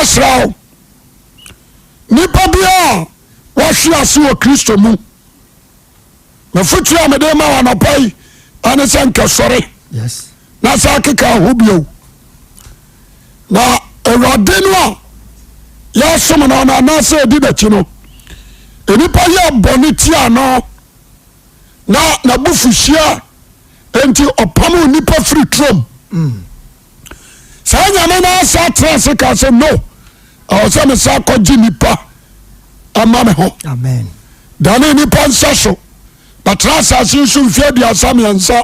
Mɛsrɛ wo, nipa biara a wahwe ase wɔ Kristo mu, mafotuo a mede ma wo anɔpa yi ɛne sɛ nkɛsɔre na sɛ akeka ho bio. Na Awurade no a yɛsom no no anaasɛ ɛdi n'akyi no, nnipa yɛ bɔne tia no na n'abufuhyeɛ nti ɔpam nnipa firi turom. Saa Nyame no asa tena ase ka sɛ no, ɛwɔ sɛ mesa kɔgye nnipa ama me ho. Amen. Dane nnipa nsa so bɛtena asase so mfeɛ 33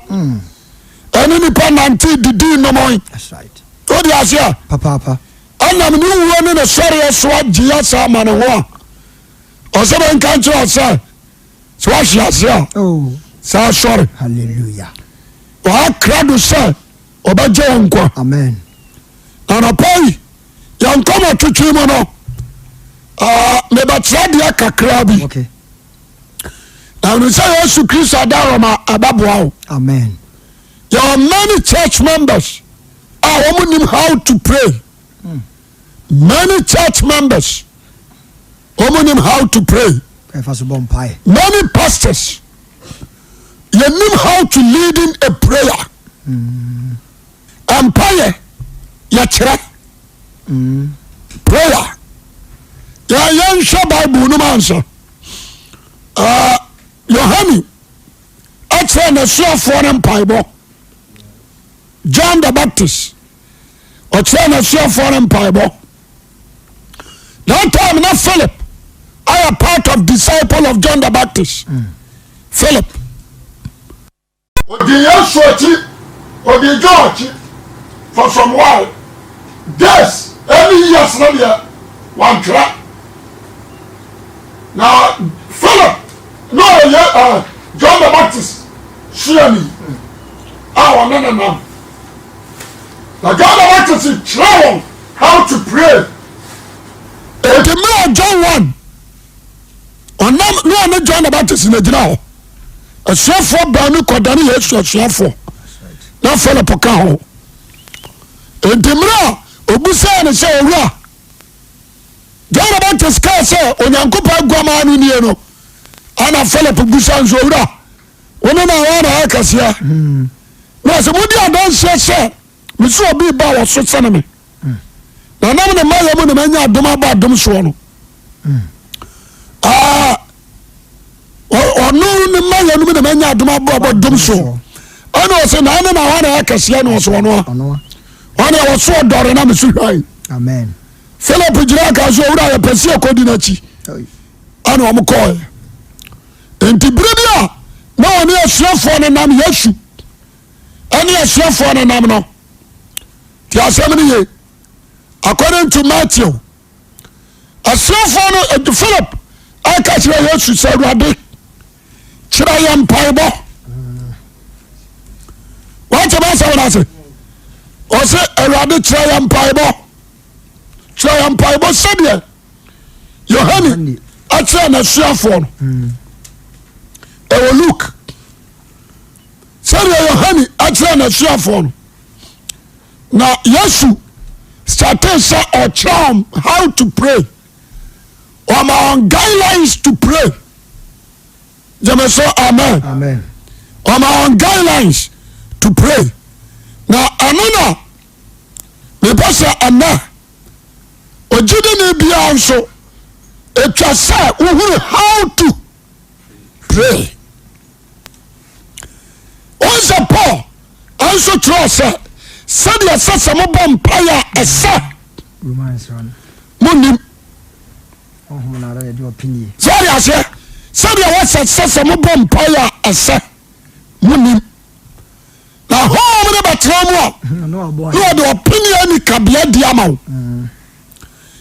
ɛne nnipa nante didi nomɔn. That's right. Wode aseɛ? Papaapa. Ɛnam ne wuo ne ne sɔreɛ so agye yɛ saa ama ne ho a, ɔsɛ bɛnka nkyerɛ sɛ sɛ woahwe ase a, Oh, saa sɔre. Hallelujah. Wɔakra do sɛ ɔbɛgye wo nkwa. Amen. Anɔpa yi yɛn nkɔmɔ twetwe mu no, mebɛkyerɛ deɛ kakra bi. Na mene sɛ Yesu Kristo adaroma ɛbɛboa wo. Amen. There are many church members a wɔn nim how to pray. Many church members wɔn nim how to pray. Ɛfa so bɔ mpaeɛ. Many pastors yɛnim how to lead in a prayer. Mpaeɛ yɛkyerɛ prayer. Yɛnhwɛ Bible no mu ansa. Yohane ɛkyerɛ n'asuafoɔ no mpaebɔ. John the Baptist ɔkyerɛ n'asuafoɔ no mpaebɔ. That time na Philip ayɛ part of disciple of John the Baptist. Philip ɔdi Yesu akyi, ɔdi John akyi for some while, days ɛne years no deɛ wantwerɛ. Na Philip na ɔyɛ John the Baptist suani a ɔne ne nam. Na John the Baptist kyerɛ wɔn how to pray. Enti mmerɛ a John 1 ɔnam ne ɔne John the Baptist na gyina hɔ, asuafoɔ baanu kɔdane Yesu asuafoɔ na Philip ka ho. Enti mmerɛ a obisaa no sɛ, Owura, John the Baptist kaa sɛ Onyankopɔn aguamaa no nie no, ana Philip busa nso, Owura, wo ne na wɔn na ayɛ kɛseɛ? Na ɔsɛ modi adanseɛ sɛ mesi obi ba wɔ so sene me, na nam ne mmayɛ mu na manya adom abɔ adom soɔ no. Ah, ɔno ne mmayɛ no mu na manya adom abɔ abɔ dom soɔ. Ɛna ɔsɛ na ɔne na wɔn na ayɛ kɛseɛ? Na ɔsɛ ɔno a ɔne a wɔso ɔdɔre na meso hwan. Amen. Philip gyina ka so, Owura, yɛpɛ sɛ yɛkɔdi n'akyi. Ɛna wɔn kɔɛ. Nti bere bi a na wɔne asuafoɔ no nam, Yesu ɛne asuafoɔ no nam no, ti asɛm no ye, according to Matthew, asuafoɔ no, Philip ɛka kyerɛ Yesu sɛ, Awurade, kyerɛ yɛn mpaebɔ. Wɔn kyɛ bɛ sɛ wɔn ase, ɔsɛ, Awurade, kyerɛ yɛn mpaebɔ, kyerɛ yɛn mpaebɔ sɛdeɛ Yohane akyerɛ n'asuafoɔ no. Ɛwɔ Luke, sɛdeɛ Yohane akyerɛ n'asuafoɔ no. Na Yesu started sɛ ɔkyerɛ wɔn how to pray, ɔma wɔn guidelines to pray. Gyeme so amen. Amen. Ɔma wɔn guidelines to pray. Na ɛno na mepɛ sɛ ɛnɛ ogyidini biara nso ɛtwa sɛ wohunu how to pray. Wɔn sɛ Paul nso kyerɛw sɛ sɛdeɛ ɛsɛ sɛ mobɔ mpaeɛ a ɛsɛ Romans 1. Monim Honhom no ara yɛde ɔpenie. Sɛ ɔde aseɛ, sɛdeɛ wɔsɛ sɛ mobɔ mpaeɛ a ɛsɛ monim, na honhom no bɛtena mu a, Na wabɔ na ɔde ɔpene ani kabea di ama wo.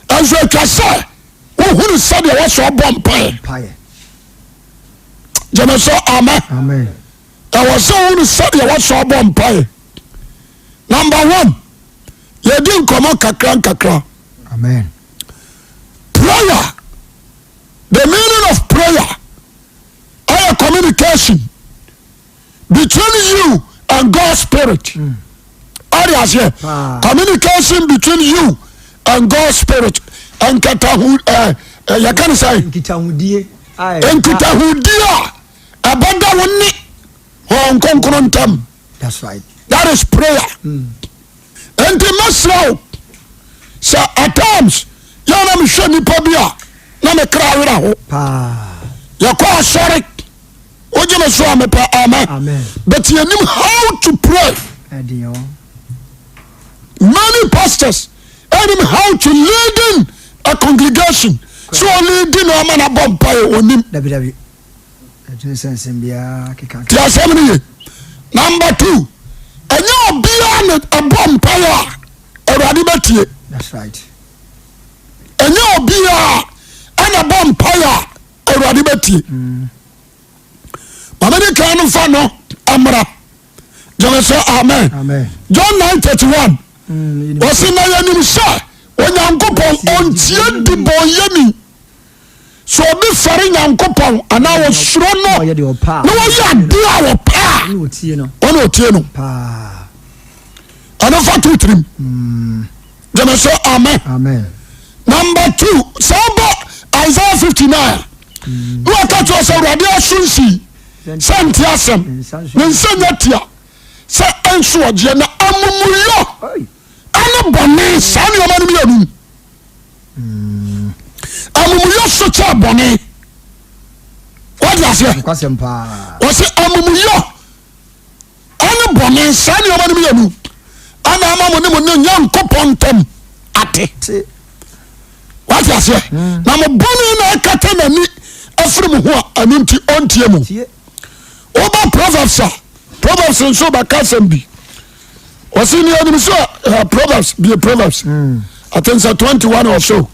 Ɛnso atwa sɛ wohunu sɛdeɛ wɔsɛ ɔbɔ mpaeɛ. Mpaeɛ. Gyeme sɛ amen. Amen. Ɛwɔ sɛ wohunu sɛdeɛ wɔsɛ ɔbɔ mpaeɛ. Number one, yɛdi nkɔmmɔ kakra nkakra. Amen. Prayer, the meaning of prayer ɛyɛ communication between you and God spirit. Ɔde aseɛ, Paa. communication between you and God's spirit nkataho ɛɛ yɛka ne sɛ nkitahodie a nkitahodie a ɛbɛda wo ne Honhom Kronkron ntam. That's right. That is prayer. Nti mɛsrɛ wo sɛ at times yɛ na mehwɛ nipa bi a na me kra werɛ ho. Yɛkɔ asɔre wogye me so a mepɛ amen. Amen. But yɛnim how to pray. Many pastors ɛnim how to leading a congregation. So ɔleadi na ɔma no abɔ mpaeɛ ɔnim. Dabi dabi. Ɛdwene sɛ nsɛm biara keka. Ti asɛm no ye. Number two, ɛnyɛ obiara na ɛbɔ mpaeɛ a Awurade bɛtie. That's right. Ɛnyɛ obiara ɛna ɛbɔ mpaeɛ a Awurade bɛtie. Maame ne kan no fa no mmra. Gyeme sɛ amen. Amen. John 9:31. Mm, Ɔsi na yɛnim sɛ Onyankopɔn ɔntie dibɔnyɛni. Sɛ obi fɛre Nyankopɔn anaa ɔsuro no na ɔyɛ deɛ ɔpɛ a na ɔyɛ adeɛ a ɔpɛ a, ɔne ɔtie no ɔne ɔtie no. paa. Ɛno fa to tirim. Gyeme so amen. Amen. Number two, sɛ wobɔ Isaiah 59 a, na wɔka kyerɛ sɛ Awurade aso nsi sɛ nte asɛm, ne nsa nya tia sɛ ɛnso ɔgyeɛ na amumuyɔ ɛne bɔne saa nneɛma no mmienu. Amumuyɔ so kyɛ bɔne. Wode aseɛ? Wɔse amumuyɔ ɛne bɔne saa nneɛma no mmienu ana ama mo ne mo ne Nyankopɔn ntam ate. Wate aseɛ? Hmm. Na mo bɔne na ɛkata n'ani afiri mo ho a ɛno nti ɔntie mo. Woba Proverbs a Proverbs nso bɛka asɛm bi. Wɔsi ni anim sɛ eh, Proverbs bie Proverbs. Hmm. I think sɛ 21 or so.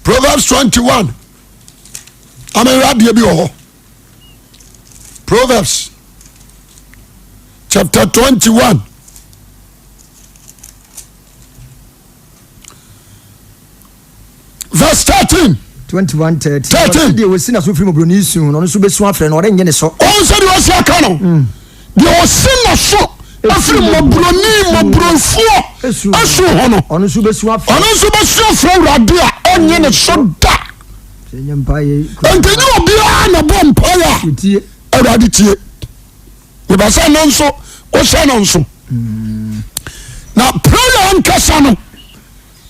Proverbs 21. Amewura adeɛ bi wɔ hɔ. Proverbs chapter 21. Verse 13. 21 13. 13. Deɛ wɔsi n'aso firi mmɔborɔni su no, ɔno nso bɛsu afrɛ no, ɔrennye ne so. Ɔn sɛ deɛ ɔsi aka no. Mm. Deɛ ɔsi n'aso afiri mmɔborɔni mmɔborɔfoɔ esu ho no. Ɔno nso bɛsu afrɛ. Ɔno nso bɛsu afrɛ Awurade a ɔnnye ne so da. Nti nyɛ obiara na bɔ mpaeɛ a Awurade tie. Mepɛ sɛ no nso wohyɛ no nso. Na prayer ankasa no,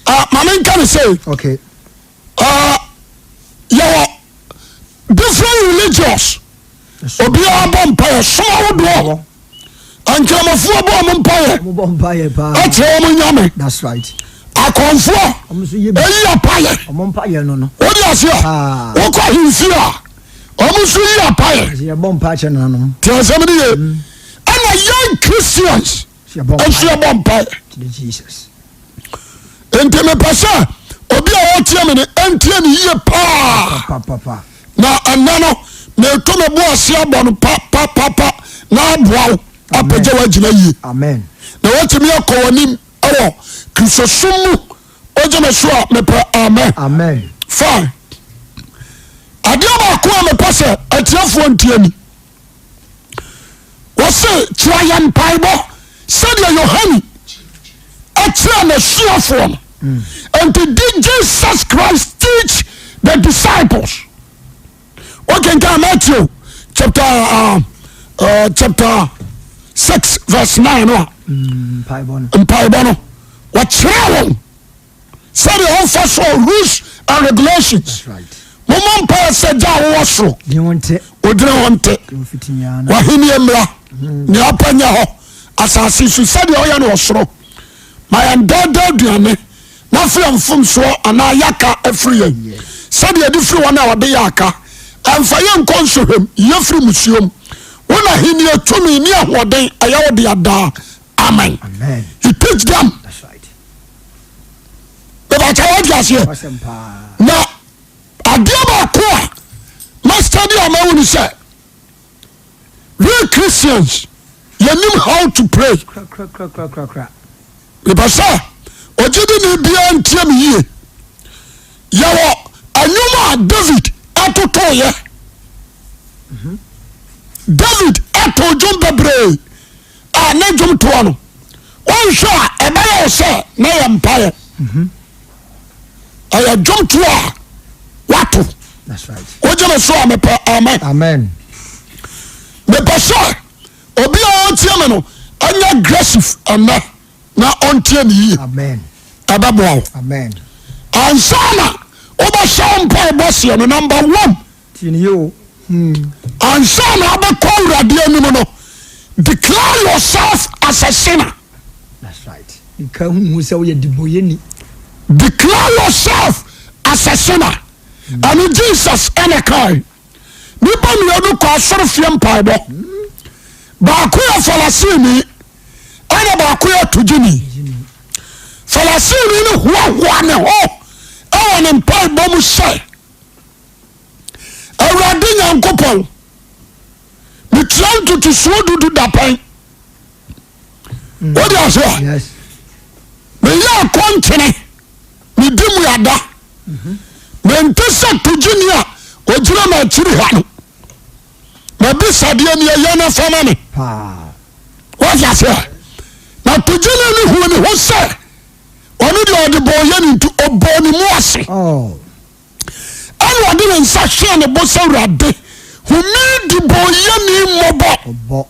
uh, ma menka ne sɛ okay. uh, yɛwɔ different religious obiara bɔ mpaeɛ som ahodoɔ nkramofoɔ bɔ ɔmo mpaeɛ ɛkyerɛ ɔmo nyame akɔnfoɔ ɛyi apaeɛ wode aseɛ wokɔ ahemfie a ɔmo nso yi apaeɛ te asɛm no ye ɛna yɛn Christians nso yɛbɔ mpaeɛ nti mepɛ sɛ obi a ɔtie me no ɛntie ne yie paa na ɛnɛ no meto me bo ase abɔ no papapapa na aboa wo apagya woagyina yie na woatumi akɔ w'anim ɛwɔ kristosom mu wogye me so a mepɛ amen fine adeɛ baako a mepɛ sɛ atiefoɔ ntie ni Wɔse kyerɛ yɛn mpaebɔ sɛdeɛ Yohane ɛkyerɛ n'asuafoɔ no. Nti did Jesus Christ teach the disciples? Wokenkan Matthew chapter uh, uh, chapter 6 verse 9 no a mpaebɔ no wɔkyerɛ wɔn sɛdeɛ ɔmfa so rules and regulations mommɔ mpaeɛ sɛ gya a wowɔ soro odina hɔ nte w'ahenni mmra hmm. nea ɔpɛ nyɛ hɔ asase so sɛdeɛ ɔyɛ no ɔsoro ma yɛn daadaa aduane na afei yɛn mfomsoɔ anaa yɛaka afiri yɛn sɛdeɛ yɛde firi wɔn a wɔde yɛ aka ɛmfa yɛn nkɔ nsohwɛm yɛ firi musuom wo na ahenni tumi ne ahoɔden ɛyɛ wo dea daa amen he teach them bɛbɛkyɛ wate aseɛ na adeɛ baako a mastadi a mahu ne sɛ we Christians yɛnim how to pray mepɛ sɛ ɔgyedi ne biara ntie me yie yɛwɔ anwom a David atotoyɛ David ato dwom bebree a ne dwom toɔ no. Wonhwɛ a ɛbɛyɛ wo sɛ na yɛ mpaeɛ. Ɛyɛ dwomtoɔ a wato. Wogye me so a mepɛ amen. Amen. Mepɛ sɛ obi a ɔtie me no ɛnyɛ aggressive ɛnɛ na ɔntie ne yie. Amen. Ɛbɛboa wo. Amen. Ansa na wobɛhyɛ wo mpaebɔ seɛ no number one. Tie ne yie o. Hmm. Ansa na wobɛkɔ Awurade anim no, declare yourself as a sinner. That's right. Nka huhu sɛ woyɛ debɔyɛni. Declare yourself as a sinner. Ɛno Jesus ɛna kae. Nipa mmienu kɔ asɔre fie mpaebɔ. Baako yɛ Falasini ɛna baako yɛ togyeni. Falasini no hoahoa ne ho ɛwɔ ne mpaebɔ mu sɛ Awurade Nyankopɔn, metua ntotosoɔ dudu dapɛn. Wode ase a? Meyɛ akɔnkyene, medi mmuada. Mente sɛ togyeni a ɔgyina m'akyiri ha no. Mabisadeɛ ni ɛyɛ no fa ma me. Wode ase a? Na togyeni no huu ne ho sɛ ɔno deɛ ɔde bɔɔ yɛ no nti ɔbɔɔ ne mu ase. Oh. Ɛna ɔde ne nsa hwɛɛ ne bo sɛ, Awurade, hu me debɔnyɛni mmɔbɔ.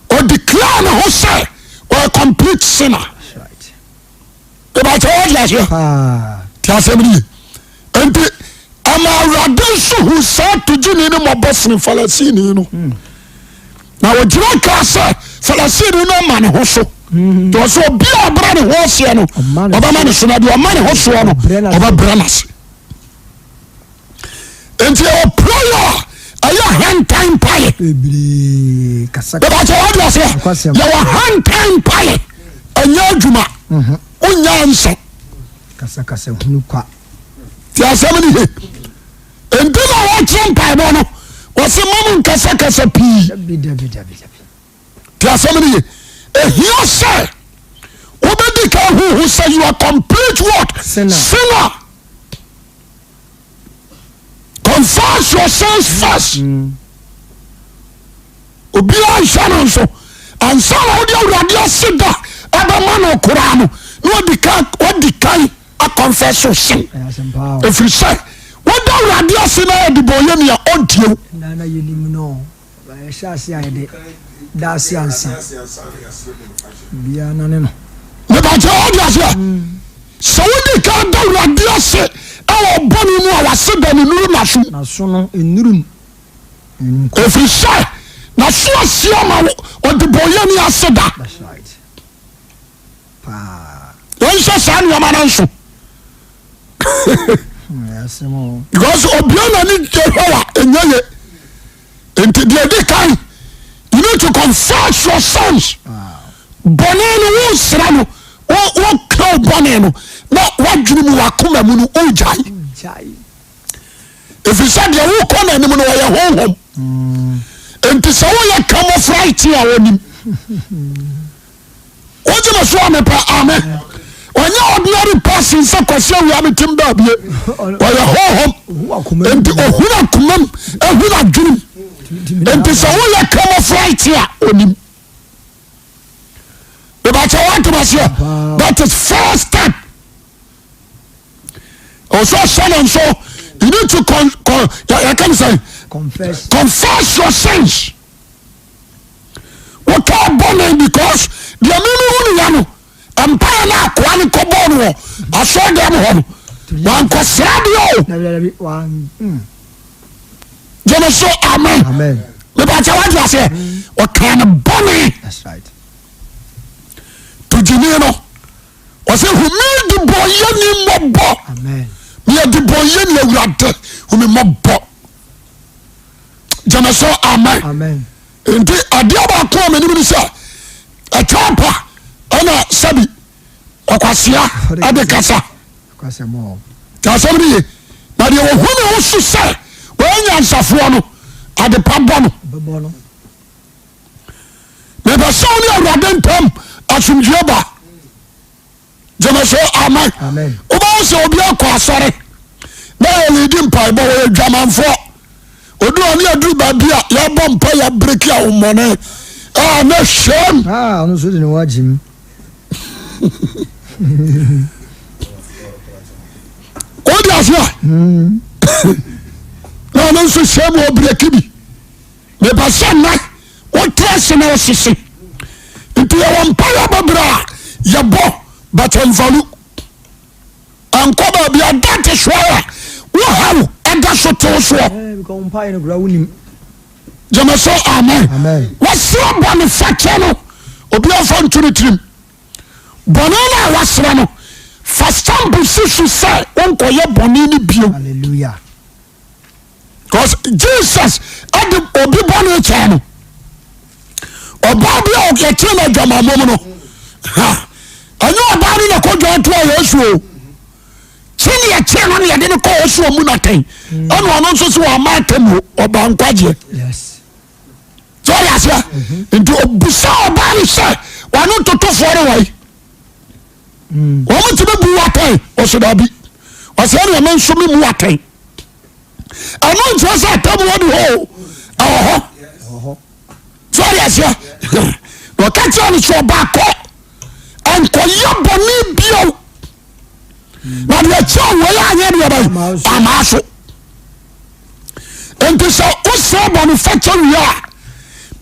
Ɔdeclare ne ho sɛ ɔyɛ complete sinner. Ìbàkyɛ wọ́n di aseɛ. Ti asɛm ni yie. Nti ɛma Awurade nso hu saa togyeni no mmɔbɔ sene Falasini no. Hmm. Na ɔgyina kaa sɛ Falasini no ama ne ho so. Hmm. Nti ɔsɛ obi a ɔbrɛ ne ho aseɛ no ɔbɛma ne so na deɛ ɔma ne ho soɔ no ɔbɛbrɛ no ase. Nti ɛwɔ prayer a ɛyɛ hantan mpaeɛ. Bɛbɛkyɛ wɔde aseɛ yɛwɔ hantan mpaeɛ ɛnyɛ adwuma mhm. wonya nsa. Kasakasa hunu kwa. Ti asɛm no ye. Nti na wɔkyerɛ mpaebɔ no wɔse ma mo nkasakasa pii. Ti asɛm no ye. Ehia sɛ wobɛdi ka huhu sɛ you are complete what? Sinner. Confess your sins first. Mm. Obiara nhyɛ no nso ansa na wode awurade ase da ɛbɛma no koraa no na wadi kan wadi kan akɔnfɛso sin ɛfiri sɛ woda awurade ase na yɛde bɔ yɛ nea ɔntie wo. Na na yɛnim no yɛhyɛ ase a yɛde da ase ansa biara na ne no. Mebakyɛ wode aseɛ sɛ wodi kan da awurade ase ɛwɔ bɔne mu a wase da ne nuru nasom. Naso no nnurum. Ɛfiri sɛ n'aso asie ama wo ɔdebɔnyɛni ase da. Yɛnhyɛ saa nneɛma no nso. Because obia n'ani gye hɔ a ɛnyɛ ye. Nti deɛ ɛdi kan, you need to confess your sins. Bɔne no wosra no, woka wo bɔne no na woadwene mu wakoma mu no wogyae. Ɛfiri sɛ deɛ wokɔ n'anim no ɔyɛ honhom. Nti sɛ woyɛ camouflage a ɔnim. Wogye me so a mepɛ amen. Ɔnyɛ ordinary person sɛ Kwasi Awia metem baabie. Ɔyɛ honhom. Nti ohunu akomam, ehunu adwenem. Nti sɛ woyɛ camouflage a ɔnim. Mebakyɛ woantem aseɛ. That is first step. Ɔsɛ ɔhyɛ no nso you need to con con yɛka ne sɛ confess confess your sins. Wotɔ bɔne because deɛ mimi hu ne ya no mpaeɛ no akoa no kɔbɔɔ no wɔ asɔre dɛm hɔ no wankɔsra deɛ o. Gyeme so amen. Mebakyɛ wagye aseɛ ɔkaa no bɔne to gyini no. Ɔsɛ hu me debɔnyɛni mmɔbɔ. Meyɛ debɔnyɛni awurade hu me mmɔbɔ. Gyeme so amen. Nti adeɛ baako a menim ne sɛ ɛkyɛ pa ɛna sɛbi ɔkwasea ɛde kasa. Nti asɛm no ye. Na deɛ wɔhu ne ho so sɛ wɔyɛ nyansafoɔ no adepa bɔ no. Mepɛ sɛ wo ne Awurade ntam asomdwie ba. Gyeme so amen. Wobɛhu sɛ obi akɔ asɔre na yɛledi mpaebɔ wɔyɛ dwamanfoɔ. Odu ɔne aduru baabi a yɛbɔ mpa yɛbreki a wɔmmɔne. A na hyɛm. A ɔno nso de ne ho agye mu. Wode ase a na ɔno nso hyɛm wɔ breki bi. Mepɛ sɛ nnɛ wote ase na wosese. Nti yɛwɔ mpaeɛ bebree a yɛbɔ but ɛnvalu. Ɛnkɔ baabi a that is why a wo haw ɛda so tew soɔ. Eh, because mpaeɛ no koraa wonim. Gyeme so amen. Amen. Wasrɛ bɔne fakyɛ no obi amfa nto ne tirim. Bɔne no a wasrɛ no fa stamp si so sɛ wonkɔyɛ bɔne no bio. Hallelujah. Because Jesus ɛde obi bɔne kyɛɛ no. Ɔbaa bi a yɛkyerɛ no adwamammɔ mu no ha ɛnyɛ ɔbaa no na kɔdwan to a Yesu o. Sɛdeɛ ɛkyerɛ no na yɛde no kɔ ɔso ɔmu no atɛn ɛna ɔno nso sɛ wama atɛmuo ɔba nkwagyeɛ sɛ ɔde aseɛ nti ɔbusa ɔbaa no sɛ ɔno ntotofoɔ no wɔi wɔn tumi bu atɛn ɔsɛ daabi ɔsɛ ɛna ɔno nso me mu atɛn ɛno nkyerɛ sɛ atɛmuo de hɔ ɛwɔ hɔ sɛ ɔde aseɛ na ɔka kyerɛ no sɛ ɔbaa kɔ nkɔyɛ bɔne bio na deɛ kyerɛ wei anyɛ deɛ bɛn amaa so nti sɛ wosrɛ bɔne fakyɛ wie a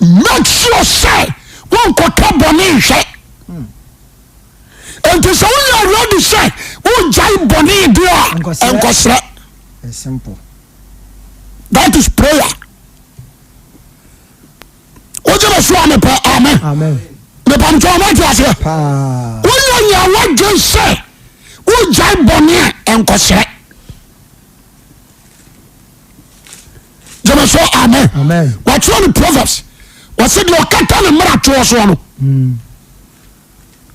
make sure sɛ wonkɔka bɔne nhwɛ nti sɛ woyɛ ready sɛ wogyae bɔne deɛ a nkɔsrɛ that is prayer wogye me so a mepɛ amen mepamkyɛ ɔma te aseɛ wonya nya wadwen sɛ wogyae bɔne a ɛnkɔsrɛ gyeme so amen wɔtwerɛ no Proverbs wɔsɛ deɛ ɔkata ne mmara toɔ soɔ no hmm.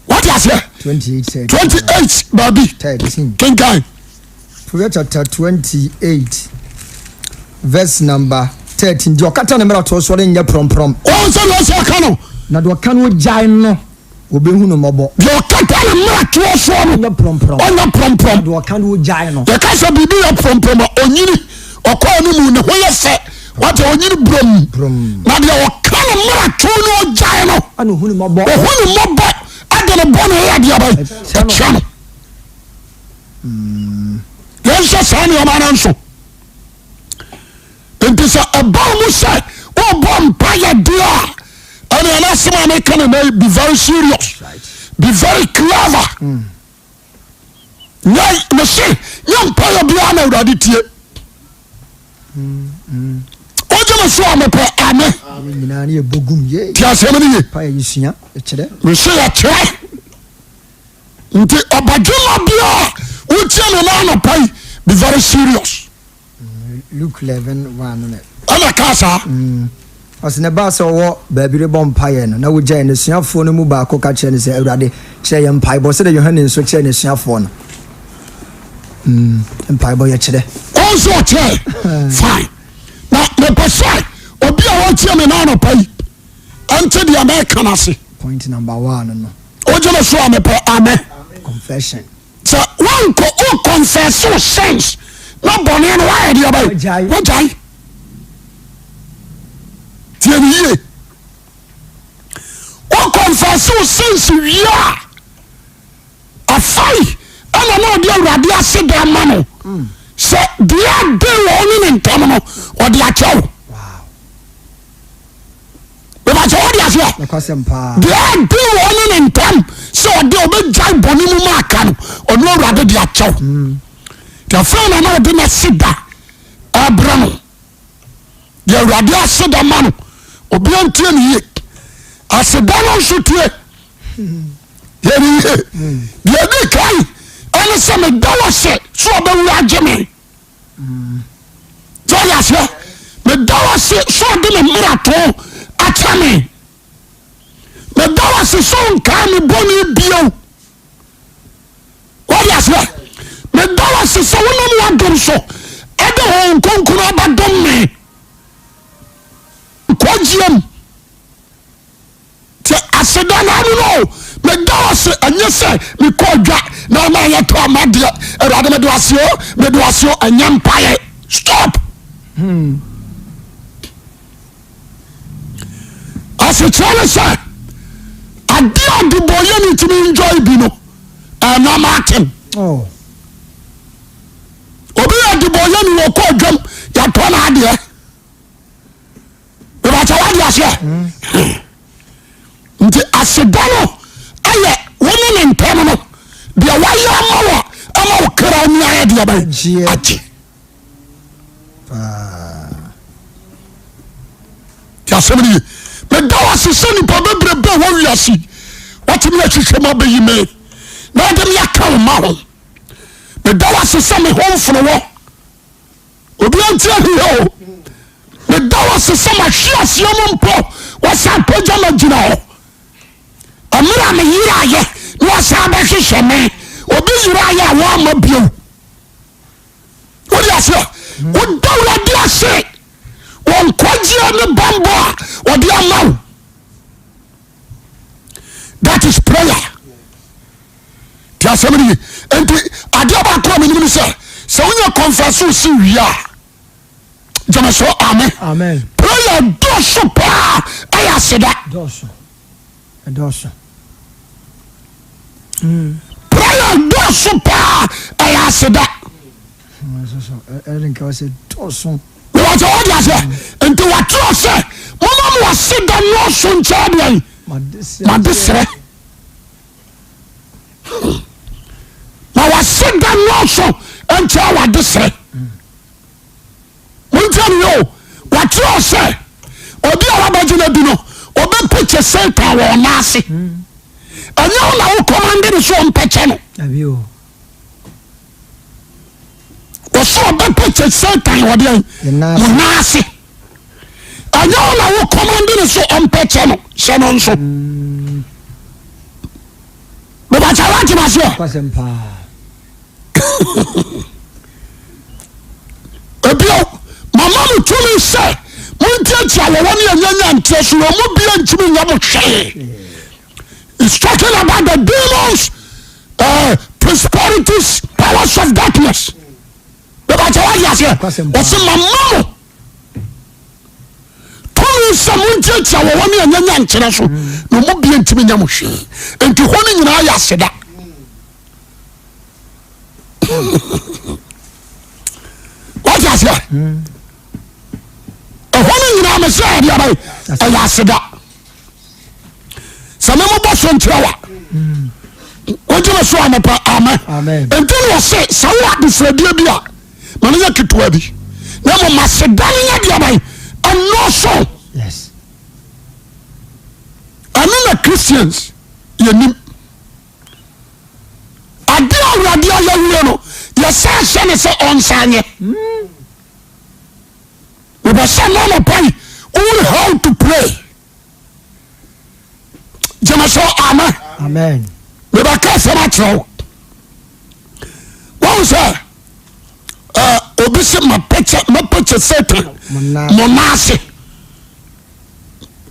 Wate aseɛ? 28 baabi. Kenkan. Proverbs chapter 28 verse number 13. Deɛ ɔkata ne mmaratoɔ soɔ no nyɛ prɔmprɔm. Wɔn sɛ deɛ ɔsɛ ɔka no. Na deɛ ɔka no gyae no, wɔbɛhu no mmɔbɔ. Deɛ ɔkata ne mmaratoɔ soɔ no. Ɔnyɛ prɔmprɔm. Ɔnyɛ prɔmprɔm. Na deɛ ɔka no gyae no. Yɛka sɛ biribi yɛ prɔmprɔm a ɔnyini ɔkɔ anim ne ho yɛ fɛ. Wate ɔnyini brom. Na deɛ ɔka ne mmarato no ɔgyae no. Ɛna ɔhu ne mmɔbɔ. Ɔhu ne mmɔbɔ ɛde ne bɔne yɛ adeɛ bɛn ɛkyɛ no. Yɛnhyɛ saa nneɛma no nso. Nti sɛ ɛba mu sɛ wɔbɔ mpa yɛ deɛ a ɛne ɛna asɛm a meka ne nɛ be very serious be very clever. Mm. Nyɛ mese nyɛ mpaeɛ biara na awurade tie. Wogye me so a mepɛ ame. Ti asɛm no ye. Mese yɛkyerɛ. Nti ɔbadwemma biara wotie me na anɔpa yi be very serious. Luke 11 1 no na. Ɛna kaa saa. Ɔse na ɛbaa sɛ ɔwɔ baabi rebɔ mpaeɛ no, na wogyae n'asuafoɔ no mu baako ka kyerɛɛ no sɛ, Awurade, kyerɛ yɛn mpaebɔ sɛdeɛ Yohane nso kyerɛɛ n'asuafoɔ no. Mm, mpaebɔ yɛkyerɛ. Ɔn sɛ ɔkyerɛ. Fine. Na mepɛ sɛ obi a ɔretie me na anɔpa yi ɛnte deɛ mɛka no ase. Point number one no. Wogye me so a mepɛ amen. Confession. Sɛ woankɔ wo confess wo sins na bɔne no woayɛ deɛ bɛn? Wagyae. Tie ne yie. Wo confess wo sins wie a afai ɛna na ɔde awurade ase da ama no sɛ deɛ ade wɔ ɔne ne ntam no ɔde akyɛ wo. Bɛbɛkyɛ wode aseɛ. Deɛ ade wɔ ɔne ne ntam sɛ ɔde ɔbɛgyae bɔne mu ma aka no ɔno awurade de akyɛw. Nti afei na na ɔde n'ase da ɛbrɛ no. Deɛ awurade ase da ma no obia ntie ne yie. Aseda no nso tie. Yɛ ne yie. Deɛ ɛdi kan ɛne sɛ meda wo ase sɛ ɔbɛwu agye me. Sɛ ɔyɛ aseɛ meda wo ase sɛ ɔde me mmarato akyɛ me. Meda wo ase sɛ ɔnkaa me bɔne bio. Wɔde aseɛ meda wo ase sɛ wonam w'adom so ɛde Honhom Kronkron abɛdom me. Nkwagyeɛ mu. Te aseda na ano no o. Meda wo ase ɛnyɛ sɛ mekɔ adwa na ama yɛtɔ ama deɛ Awurade mede wo ase o mede wo ase o ɛnyɛ mpaeɛ stop. Hmm. Asekyerɛ ne sɛ adeɛ a ɔdebɔyɛni tumi enjoy bi no ɛyɛ normal thing. Oh. Obi yɛ ɔdebɔyɛni wɔkɔ adwam yɛatɔ n'adeɛ. Ìbàkyɛ wadi aseɛ. Nti aseda no ɛyɛ wo ne ne ntɛm no deɛ wayɛ ama wo a ama wo kra ni ayɛ deɛ bɛn agye. Ti asɛm no ye. Meda wo ase sɛ nipa bebrebe wɔ wiase watumi ahwehwɛ mu abɛyi me na ɔde me aka wo ma ho. Meda wo ase sɛ me ho mfono wɔ. Obi anti ahihɛ o. Meda wo ase sɛ mahwe aseɛ mu mpo wasa apagya ma gyina hɔ. Mmerɛ a meyeraayɛ na wasa abɛhwehwɛ me. Obi yeraayɛ a wɔama bio. Wode aseɛ woda Awurade ase wɔ nkwagyeɛ ne bambɔ a ɔde ama wo. That is prayer. Ti asɛm no ye. Nti adeɛ baako a menim ne sɛ sɛ wonya confess wo si wie a gyeme so amen. Amen. Prayer dɔɔso paa ɛyɛ aseda. Dɔɔso. Ɛdɔɔso. Prayer dɔɔso paa ɛyɛ aseda. Wɔsɛ wɔde aseɛ nti wɔatwerɛ sɛ moma mo aseda nnɔɔso nkyɛn deɛn made serɛ na waseda nnɔɔso nkyɛn wade serɛ montie ne yɛ o wɔatwerɛ sɛ obi a wabɛgye no adi no ɔbɛpɛkyɛ Satan wɔ ɔna ase ɛnyɛ wo na wo kɔmande no so ɔmpɛkyɛ no Wɔsɛ ɔbɛpɛkyɛ Satan wɔ deɛn? Mo nan ase. Ɛnyɛ wo na wo kɔmande no so ɔmpɛkyɛ no hyɛ no nso. Mebakyɛ woate maseɛ? Ebio, mama mo tumi sɛ montiatia wɔwɔ ne anyanya nteɛ so wɔn mu bia ntumi nyɛ mo hwee. It's talking about the demons, principalities, powers of darkness. Bẹ́ẹ̀ bá wá di aseɛ, ɔsɛ mama mo tumi sɛ mo ntiatia wɔwɔ ne anyanya nkyerɛ so na ɔmo bie ntumi nya mo hwee. Nti hɔ no nyinaa yɛ aseda. Wọ́n ti aseɛ. Ɛhɔ no nyinaa mɛ sɛ ɛde abayi ɛyɛ aseda. Sɛ mɛmobɔ so nkyerɛ wa wogye me so anɔpa amen nti na ɔse sɛ wowɔ adesrɛdeɛ bi a ma no nyɛ ketewa bi na mmom maseda no nyɛ deɛ ban ɛnɔɔso ɛno na Christians yɛnim adeɛ a Awurade ayɛ wie no yɛsan hyɛ no sɛ ɔnsan nyɛ mepɛ sɛ na anɔpa yi wohunu how to pray gyeme so amen amen mebɛka asɛm akyerɛ wo wɔn sɛ obi sɛ mapɛkyɛ mapɛkyɛ satan mo nan ase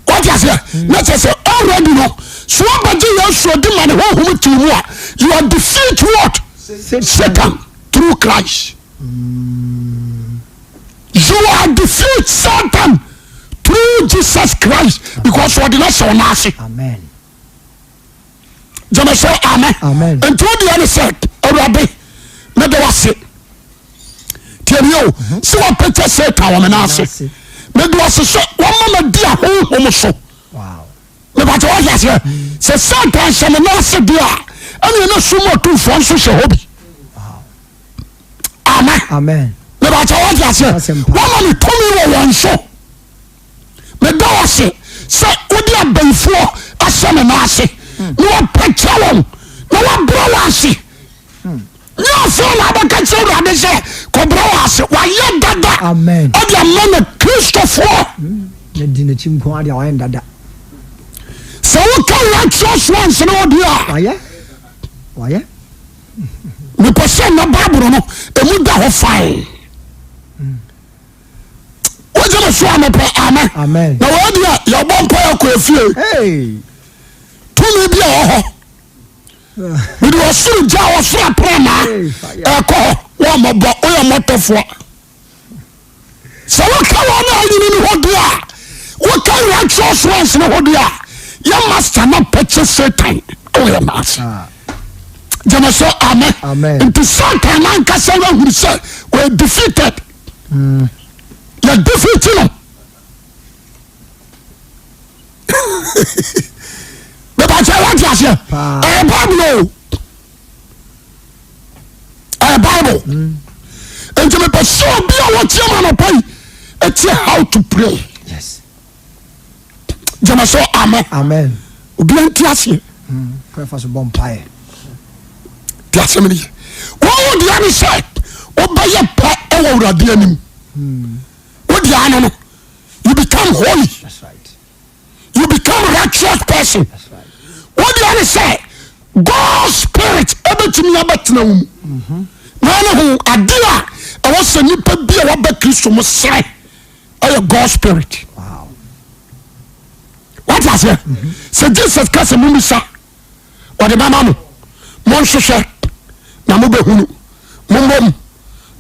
wɔte aseɛ na kyerɛ sɛ already no so wɔbɛgye Yesu adi ma ne honhom te mu a you are defeat what Satan through Christ You are defeat Satan through Jesus Christ because ɔde no ahyɛ ɔno ase. Amen. Gyeme sɛ amen. Amen. Nti wo deɛ ne sɛ Awurade mede wase. Tie mi o mhm. sɛ wapɛkyɛ Satan wɔ me nan ase. Mede wase sɛ wɔma ma di ahonhom so. Mebakyɛ wɔhwɛ aseɛ sɛ Satan hyɛ me nan ase deɛ a ɛne ɛna sum atumfoɔ nso hyɛ hɔ bi. Amen. Mebakyɛ wɔte aseɛ. Wɔma me tumi wɔ wɔn so. Meda wo ase sɛ wode abayifoɔ ahyɛ me nan ase hmm. na wɔpɛkyɛ wɔn na wɔabrɛ wɔn ase. Hmm. Nyɛ afei na abɛka kyerɛ Awurade sɛ kɔbrɛ wɔn ase. Wayɛ dada. Ɛde ama na Kristofoɔ. Hmm. Na di n'akyi nko adeɛ wayɛ dada. Sɛ woka righteous ones ne wo deɛ a. Wayɛ. Wayɛ. Mepɛ sɛ na Bible no emu da hɔ fine. Wogye me so anɔpɛ amen. Na wɔn deɛ yɛbɔ mpa yɛ kɔ efie. Tumi bi a wɔ hɔ. Mede ɔsoro gya ɔsoro aprannaa ɛkɔ hɔ wɔn mɔbɔ woyɛ mɔtɔfoɔ. Sɛ woka wɔn a anyini no hɔ deɛ a. Woka righteous ones no ho deɛ a, yɛ master na pɛkyɛ Satan wɔ yɛn nan ase. Ah. Gyeme so amen. Amen. Nti Satan nankasa wahunu sɛ ɔyɛ defeated. Yɛ defeat no. Mepakyɛ wate aseɛ? Paa. Ɛyɛ Bible o. Ɛyɛ Bible. Nti mepɛ sɛ obi a wɔtie ma anɔpa yi ɛtie how to pray. Yes. Gyeme so amen. Amen. Obi nte aseɛ. Kwan fa so bɔ mpaeɛ. Te asɛm no ye. Wɔn wo deɛ ne sɛ wobɛyɛ pɛ wɔ Awurade anim. Wo deɛ ano no you become holy. That's right. You become righteous person. That's right. Wo deɛ ne sɛ God spirit ɛbɛtumi abɛtena wo mu. Na ɔne ho ade a ɛwɔ sɛ nipa bi a waba Kristo mu srɛ ɛyɛ God spirit. Wow. Wate aseɛ? Sɛ Jesus ka sɛ momisa ɔde bɛma mo, monhwehwɛ na mobɛhunu, mommɔ mu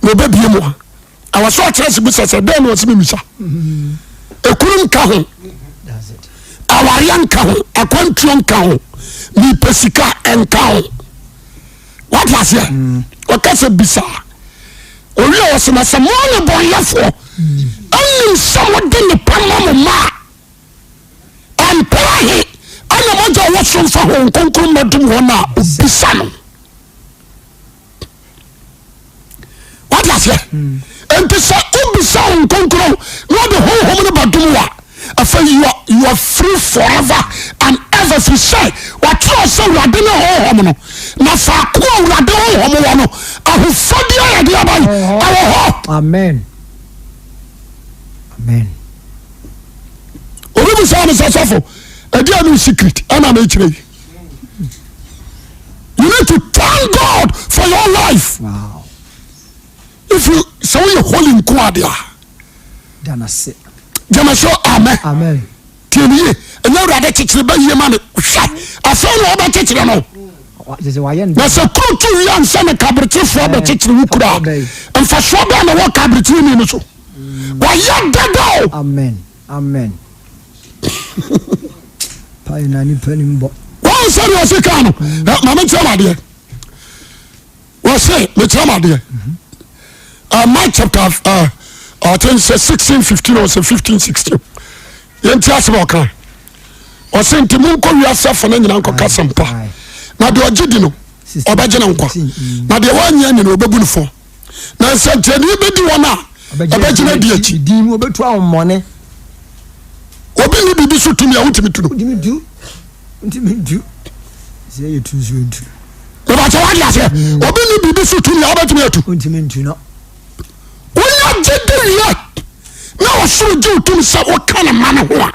na ɔbɛbie mu a, ɛwɔ sɛ ɔkyerɛ sɛ bisa sɛ dɛn na ɔsɛ memisa. Ekunu nka ho, That's it. awareɛ nka ho, akwantuo nka ho, mepɛ sika nka ho. Wate aseɛ? Ɔka sɛ bisa a, owie a ɔsɛ na sɛ mo ne bɔnyɛfoɔ ɛnim sɛ mode ne pa ma mo mma a, Mpɛn ahe na mogya a ɔwɔ soro mfa Honhom Kronkron mmɛdom wɔn a obisa no? Wate aseɛ? Nti sɛ wobisa Honhom Kronkron na ɔde Honhom no bɛdom wo a, afei you are, you are free forever and ever firi sɛ wɔatwerɛ sɛ Awurade ne Honhom no, na faako a Awurade Honhom wɔ no, ahofadie a yɛde aba yi ɛwɔ hɔ. Amen. Amen. Obi bisa me sɛ sɔfo ɛdi ɛnu secret ɛna mi kyerɛ yi. You need to thank God for your life. Wow. If you sɛ woyɛ holy nko ade a. Danase. Jẹ́mi sọ amen. Amen. Tiẹ̀ mi yie ɛnyɛ awurade kyekyere bɛ yie ma mi hwɛ afɛn na ɔbɛ kyekyere no. Na sɛ kuro tu wia nsɛ ne kaberekyefoɔ bɛ kyekyere wo kura nfasoɔ bɛn na wɔ kaberekyere ni no so. Wayɛ dada o. Amen amen pae na nipa nim bɔ. Wɔn sɛ deɛ ɔsi kan no maame nkyerɛ mu adeɛ wɔsi mekyerɛ mu adeɛ Mark chapter I think sɛ 16 15 or sɛ 15 16 yɛn ti asɛm a ɔka ɔsi nti mu nkɔ wiase afɔ ne nyinaa nkɔ kasa mpa na deɛ ɔgye di no ɔbɛgye ne nkwa na deɛ wɔnyɛ ni no ɔbɛbu ne fɔ. Na nsɛnkyerɛnne bɛdi wɔn a ɛbɛgyina di akyi. Din mu obetu ahonhommɔne. Obi nni biribi so tumi a wontumi tu no. Wontumi ntu. Wontumi ntu. Sɛ yɛ tu nso ntu. Ìbàkyɛ wadi aseɛ. Hmm. Obi nni biribi so tumi a wobɛtumi atu. Wontumi ntu no. Wonya gye di wie na ɔsoro gye wo tumi sɛ woka ne ma no ho a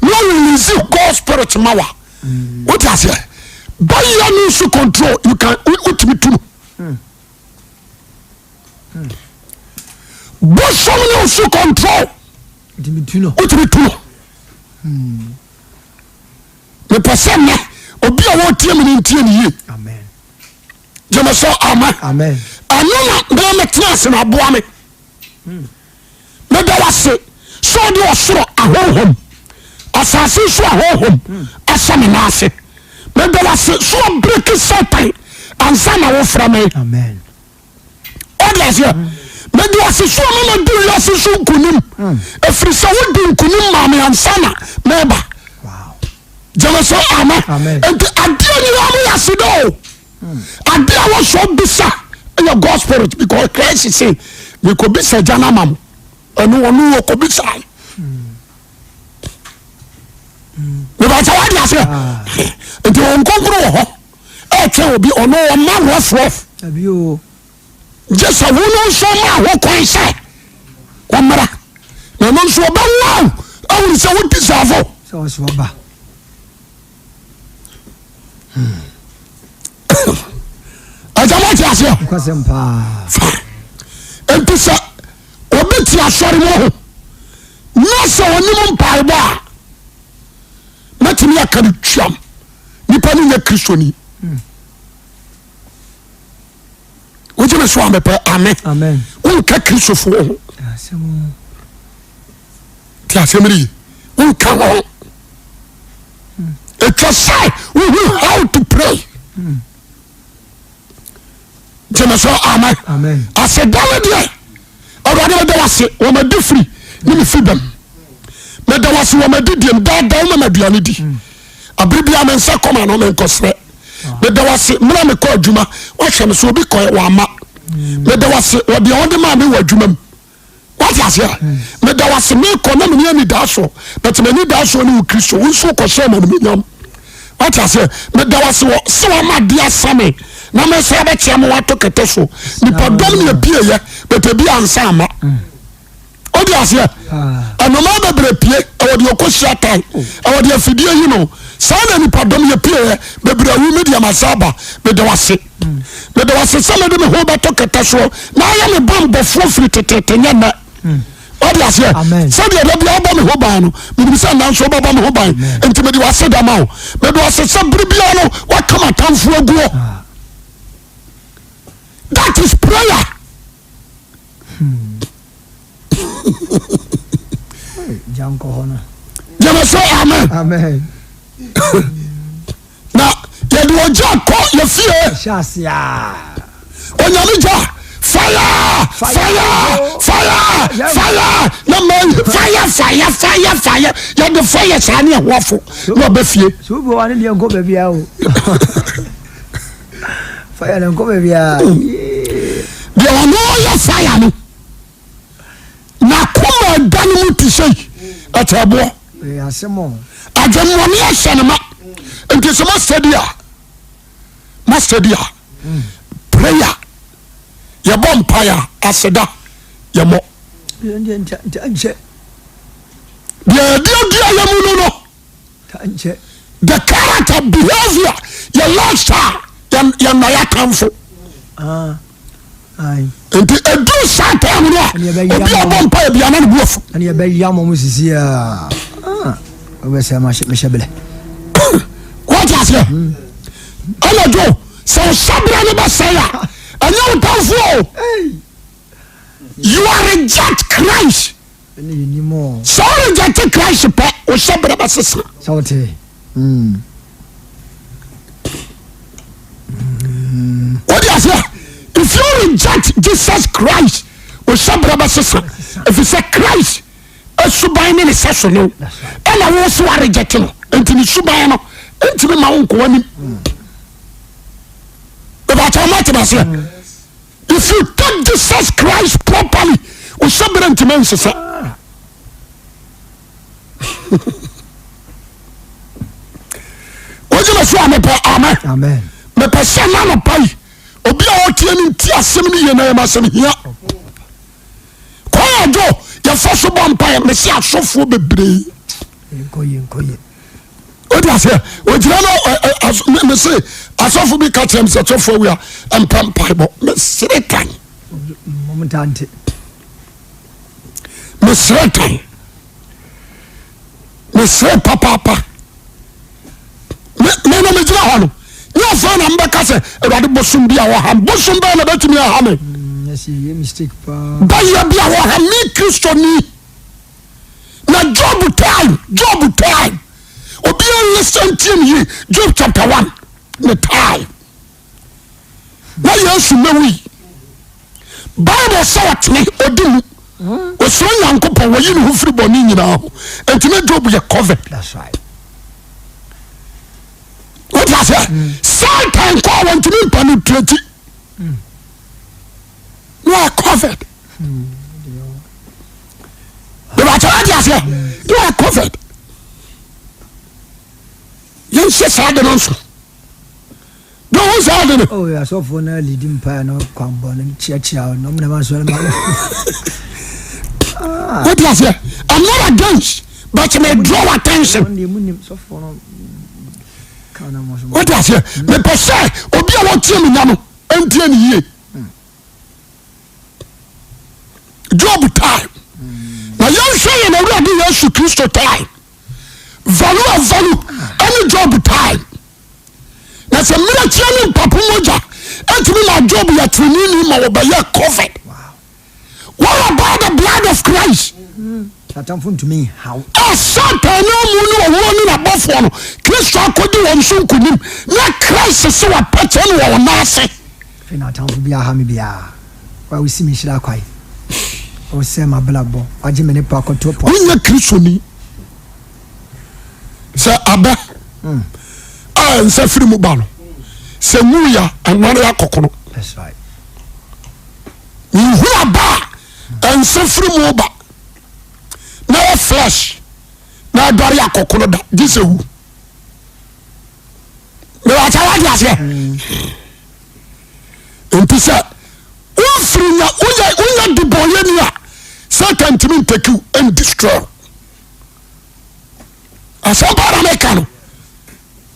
na ɔrelease God spirit ma wa. Hmm. Wote aseɛ. Bɛyɛ no nso control you can wotumi tu no. Hmm. Bosom ne wo so control. Wotumi tu no. Mepɛ sɛ nnɛ obi a wɔtie me no ntie ne yie. Gyeme sɛ amen. Ɛno na mɛ metena ase na aboa me. Meda wase sɛ ɔde ɔsoro ahonhom, asase so ahonhom ahyɛ me nan ase. Meda wase sɛ ɔbreki Satan ansa na wofrɛ me. Ɔde aseɛ. Meda wase sɛ ɔma madi wiase so nkonim. Ɛfiri sɛ wodi nkonim maa me ansa na meba. Gyeme sɛ amen. Nti adeɛ nyinaa mo yɛ aseda o. Ade a wɔsɔ bisa yɛ God spirit because Christ say mekɔbisa agya no ama mo ɛno ɔno wɔkɔbisa mebɛkyɛ wade aseɛ nti wɔn nkonkoro wɔ hɔ ɛtwɛn obi ɔno ɔma rough rough gye sɛ wo no nso ma ho kwan sɛ ɔmmra na ɛno nso ɔbɛwa wo ahunu sɛ wo deserve. Ɛgya mo te aseɛ. Nkwasɛm paa. Fine. Nti sɛ obi te asɔre mu ho na sɛ ɔnim mpaebɔ a mɛtumi aka no twam nipa no nyɛ kristoni. Wogye me so a mepɛ amen. Amen. Wonka kristofoɔ ho. Te asɛm no ye. Wonka ho. Ɛtwa sɛ wohu how to pray. Gyeme so amen. Aseda no deɛ Awurade meda wase wɔ m'adi firi ne me fi bam. Meda wase wɔ m'adi diem daadaa woma m'aduane di. Abere biara me nsa kɔm ano menkɔsrɛ. Meda wase mmerɛ mekɔ adwuma wahwɛ me so obi kɔɛ wamma. Meda wase wɔ deɛ wɔde maa me wɔ adwuma mu. Wate aseɛ? Meda wo ase mekɔ na meni anidasoɔ but m'anidasoɔ ne wo Kristo wo nso wokɔhyɛ ma animuonyam. Wate aseɛ? Meda wo ase wɔ sɛ wama adeɛ asa me na mɛsan abɛkyea ma wato kɛtɛ so. Nipadɔm ne ebieyɛ but ebi ansa ama. Wode aseɛ? Ɛnomaa bebree pie ɛwɔ deɛ ɔkɔhyia tan ɛwɔ deɛ afidie yi no saa na nipadɔm yɛ pieɛ bebree awu me deɛ masa aba meda wo ase. Meda wo ase sɛ mede me ho bɛto kɛtɛ soɔ na ayɛ me bammɔfoɔ firi teteete nyɛ nnɛ. Wode aseɛ? Sɛdeɛ da biara wobɔ me ho ban no, menim sɛ nnɛ nso wobɛbɔ me ho ban. Nti mede w'ase da ma wo. Mede w'ase sɛ bere biara no woaka m'atamfoɔ aguo. Ah. That is prayer. Gyeme so amen. Amen. Na yɛde ogya kɔ yɛ fie. Onyame gya fire fire fire fire na ma fire fire fire fire yɛde fire saa ne ɛho afo na ɔbɛ fie. So bi wa ne deɛ nkɔ baabi a o. Fire na nkɔ baabi a. Deɛ ɔno ɔyɛ fire no n'akoma ɛda ne mu te sɛ ɛtɛboɔ. Adwemmɔne ahyɛ ne ma. Nti sɛ masɛdi a masɛdi a prayer yɛbɔ mpaeɛ a aseda yɛmmɔ. Deɛ yɛde adua yɛ mu no no the character behavior yɛ lifestyle yɛn na yɛatamfo. Ah. Nti ɛduru saa time no a obi a ɔbɔ mpaeɛ bia na ne bu afu. Ɛne ɛbɛya mɔ sisi a wobɛsɛ mehyɛ belɛ. Wate aseɛ? Ɛna dwo sɛ ɔhyɛ berɛ no bɛsɛe a ɛnyɛ wo tamfoɔ o. You are reject Christ. Sɛ wo reject Christ pɛ wo hyɛ berɛ bɛsesa. Sɛ wote. Wode aseɛ? If you reject Jesus Christ, wo hyɛ berɛ bɛsesa. Ɛfiri sɛ Christ suban ne ne sɛso no ɛna wo so areject no. Nti ne suban no ntumi ma wo nkɔ w'anim. Bɛbɛkyɛ wɔn ate aseɛ. If you take Jesus Christ properly, wo hyɛ berɛ ntumi nsesa. Wogyina so a mepɛ amen. Mepɛ sɛ na anɔpa yi obi a ɔtie no nti asɛm no yie na yɛma asɛm hia. Kwan adwo yɛfa so bɔ mpaeɛ mese asɔfoɔ bebree. Wode aseɛ ogyina no mese asɔfo bi ka kyerɛ m sɛ sɔfoɔ wia mpɛ mpaebɔ mesere tan. Mesere tan. Mesere papaapa. Me me no megyina hɔ no nyɛ afei na mbɛka sɛ awurade bosom bi a wɔha me bosom bɛyɛ na bɛtumi aha me mm, bɛyɛ bi a wɔha me kristoni na Job time Job time obiara listen tie me yie Job chapter 1 ne time na Yesu mɛwui Bible sɛ ɔtene ɔdi mu ɔsuro Nyankopɔn wɔyi ne ho firi bɔne nyinaa ho nti na Job yɛ covered wote aseɛ Satan kɔ a wɔntumi mpenetrate na ɔyɛ covered bɛbɛkyɛ wote aseɛ na ɔyɛ covered yɛnhyɛ saa de no nso Dɛ wohu saa ade no. Oh, asɔfoɔ no alidi mpaeɛ no kwanbɔ no kyiakyia no ɔmo na asɔre ma no. Wote aseɛ? I'm not against but me draw attention. Wote aseɛ? Mepɛ sɛ obi a wɔtie me nya no ntie ne yie. Job time. Na yɛnhwɛ yɛn Awurade Yesu Kristo time. Value of value ɛne Job time. Na sɛ mmirekyie ne mpapo mogya ɛtumi ma Job yɛ teneneeni ma wɔbɛyɛ covered. What about the blood of Christ? Mm. Atamfo ntumi nhaw. A Satan ne ɔmo ne owuo ne n'abɔfoɔ no, Kristo akɔdi wɔn so nkonim, na Christ se wapɛkyɛ no wɔ wɔn nan ase. Afei na atamfo biara ha me biara. Wo a wosi me nhyira kwan, wosɛe m'abrabɔ, wagye me ne po akɔto po ase. Wonyɛ Kristoni. Sɛ abɛ a nsa firi mu ba no, sɛ nwui a, ɛnɔre akɔkono. That's right. Nhunu aba a nsa firi mu ba na yɛ flesh na ɛdɔre akɔkono da, gye sɛ wu. Mewɔ wade aseɛ. Nti sɛ wofiri nya woyɛ woyɛ debɔnyɛni a Satan ntumi ntakiw and destroy. Asɛm paa na meka no.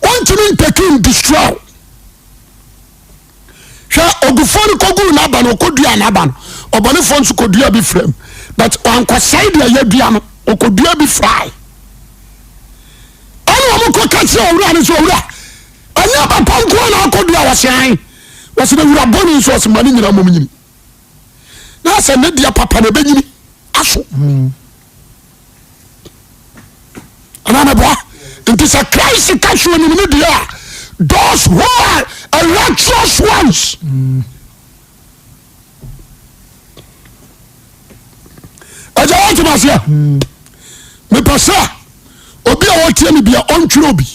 Wontumi ntakiw and destroy. Hwɛ ogufoɔ no kɔguu n'aba no ɔkɔdua n'aba no ɔbɔnefoɔ nso kɔdua bi fira mu but wankɔsɛe deɛ yɛdua no ɔkɔdua bi firae. Ɛna wɔn kɔ ka kyerɛ owura no sɛ owura ɛnyɛ aba pa nko na akɔdua wɔsi an wɔsi na wura bɔne nso wɔsi ma ne nyina mom nyini na sɛ ne deɛ papa na ɛbɛnyini aso anaa mɛboa nti sɛ Christ ka so onim ne deɛ a those who are a righteous ones mm. Agya wote me aseɛ mepɛ sɛ obi a wɔtie me bia ɔntwerɛ obi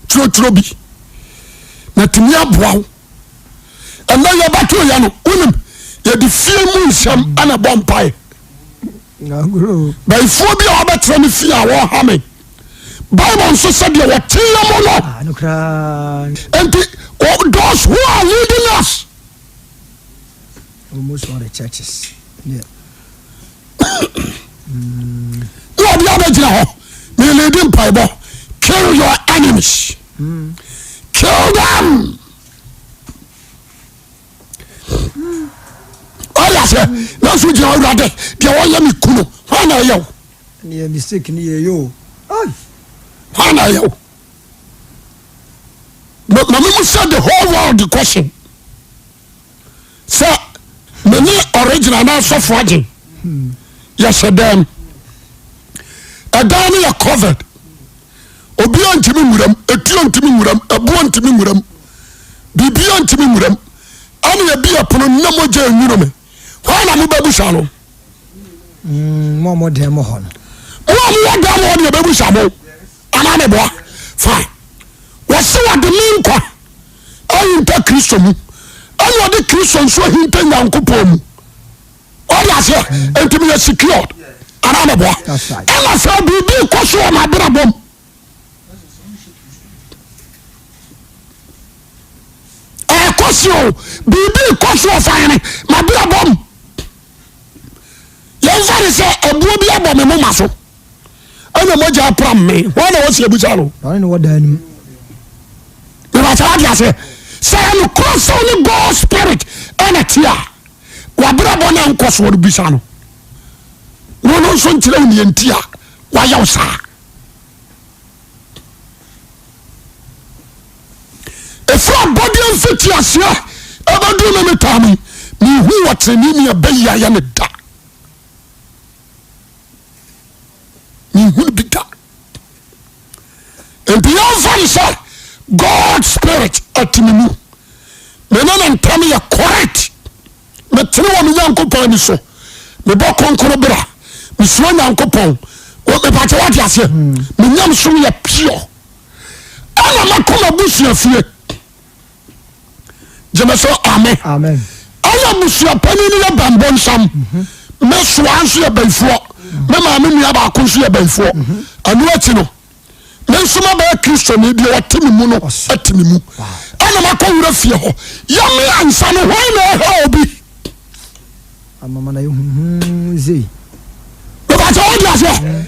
twerɛtwerɛ bi na tumi aboa wo ɛnɛ yɛbɛto yɛ no wonim yɛde fie mu nsɛm ana bɔ mpae bayifoɔ bi a wɔbɛtena me fie a wɔha me bible nso sɛ deɛ wɔte yɛ mu no nti those who are leading us Almost all the churches. Yeah. Na ɔde abɛgyina hɔ meledi mpaebɔ kill your enemies mm. kill them ɔyɛ aseɛ nanso gyina awurade deɛ wɔyɛ me ku no hwan na ɛyɛ wo mistake ni yɛ yo hwan na ɛyɛ wo ma me mu sɛ the whole world question sɛ me ne original na asɔfo agye yɛhyɛ dan mu ɛdan no yɛ covered obiara ntumi nwuram etuo ntumi nwuram ɛboɔ ntumi nwuram biribiara ntumi nwuram ɛna ebi ɛpono nna mogya enwunu me hɔn na mo bɛbusa no. Mm, mo a mo dan mu hɔ no. Mo a mo wɔ dan mu hɔ deɛ bɛbusa mo anaa meboa fine wɔsi wɔde me nkwa. ahinta Kristo mu, ɛna ɔde Kristo nso ahinta Nyankopɔn mu. Ɔde aseɛ, nti meyɛ secured anaa meboa. Ɛna sɛ biribi kɔ so wɔ m'abrabɔ mu, ɛkɔ so o, biribi kɔ so wɔ fan ne m'abrabɔ mu. Yɛmfa ne sɛ ɛboɔ bi abɔ me moma so. ɛna mogya apram me hɔ na wɔsi abusa no. Ɔne ne wɔ dan no mu. Ìbàtà wà di ase sɛ ɛnokorɔ sɛ ɔne God spirit ɛna te a wabrabɔ na nkɔ soɔ no bisa no na ɔno nso nkyerɛ wo neɛ nti a wayɛ wo saa. Ɛfiri abɔdeɛ mfiti aseɛ ɛbɛduru me metaa me mehu wɔ tenene ni ɛbɛyi ayɛ ne da. Menhunu bi da. Nti yɛmfa no sɛ God spirit ɛte me mu. Me ne ne ntam yɛ correct. Metene wɔ me Nyankopɔn ani so. Mebɔ kronkron bra. Mesuro Nyankopɔn. Mepakyɛ wate aseɛ. Me nyamsom yɛ pure. Ɛna mɛkɔ m'abusua fie. Gyeme so amen. Amen. Ɛna abusuapanin no yɛ bɛnbonsam. Me soa nso yɛ bɛnfoɔ. Me maame nua baako nso yɛ bɛnfoɔ. Ɛno akyi no, me nso mabɛyɛ Kristoni deɛ ɔte me mu no te me mu. Ɛna makɔ wura fie hɔ. Yɛ me ansa no hwan na ɛha obi? Amama na ehuhu zei. Bàtà wọ́n di aseɛ.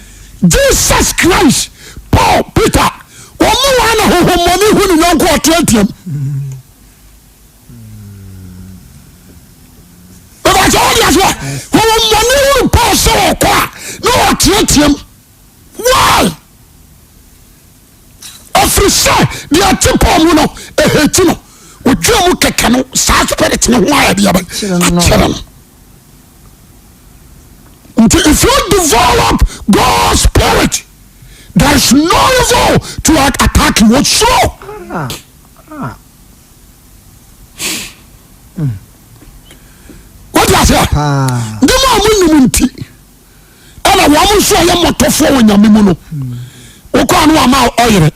Jesus Christ, Paul, Peter, wɔn mu wɔn na honhommɔne hu ne yɔnko ɔteateam. Bàtà wọ́n di aseɛ. Honhommɔne hu Paul sɛ ɔkɔ a na ɔteateam. Why? Ɛfiri sɛ deɛ ɛte Paul mu no ɛhɛti no ɔtwa mu kɛkɛ no saa spirit no ho ayɛ deɛ bɛn akyerɛ no. Nti if you develop God's spirit, there is no evil to attack you. Osuro. Wọ́n aseɛ. Ní mu a mo nim nti, ɛna wɔn nso a yɛ mmɔtɔfoɔ wɔ nyame mu no, wokɔ ano ama ɔyere.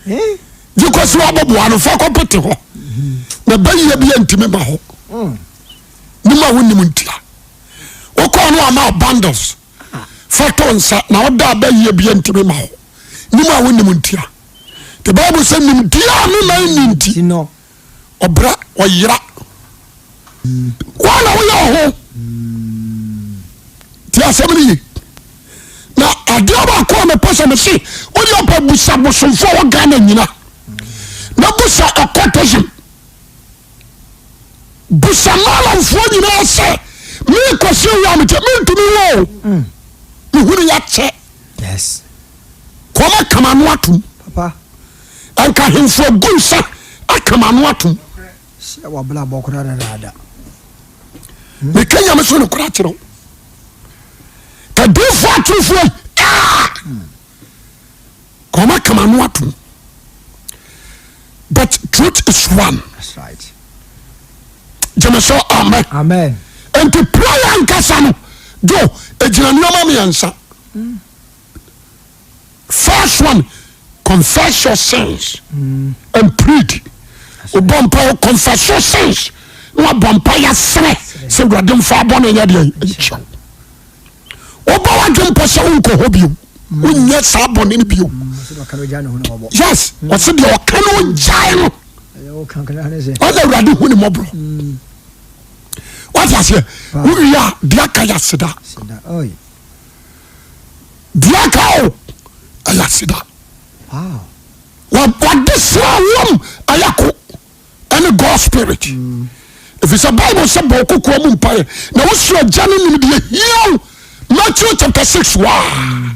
Gye kɔsi wabɔboa no fa kɔpete hɔ. Na bɛyɛ bi ntumi ma hɔ. Ní mu a wonim ntia. Wokɔ ano ama bundles. Fa to nsa na ɔda bɛyɛ bi ntumi ma hɔ. Ní mu a wonim ntia. The Bible sɛ nimdeɛ a ne nan ni nti ɔbrɛ ɔyera. Wɔn na woyɛ ɔho ti asɛm no ye. Na adeɛ baako a mepɛ sɛ mese wode ɔpɛ busa bosomfoɔ wɔ Ghana nyina na busa occultism busa malamfoɔ nyinaa sɛ mekɔsi wia mekyɛ mentumi wɔ o mehunu yɛakyɛ kɔma kama no atom ɛnka hemfo agu nsa akama no atom. Meka nyame so nokora kyerɛ wo tadifoɔ atorofoɔ yi kɔma kama no atom but truth is one. Gyeme so amen. Nti prayer ankasa no do ɛgyina nneɛma mmiɛnsa. First one, confess your sins and plead. Wobɔ mpa wo confess your sins na wabɔ mpa yɛserɛ sɛ Awurade mfa abɔne nyɛ deɛ nkyɛw. Wobɔ w'adwe mpɔ sɛ wonkɔ hɔ bio, wonyɛ saa bɔne no bio. Yes, ɔse deɛ ɔka no ɔgyae no ɔna Awurade hu ne mmɔborɔ. Wate aseɛ? Wowie a deɛ aka yɛ aseda. Deɛ aka o ɛyɛ aseda. Wɔde sra wɔm ɛyɛ ko ɛne God spirit. Ɛfiri sɛ Bible sɛ bɔ kokoa mu mpaeɛ na wosoro agya no nim deɛ hia wo. Matthew chapter 6 waa.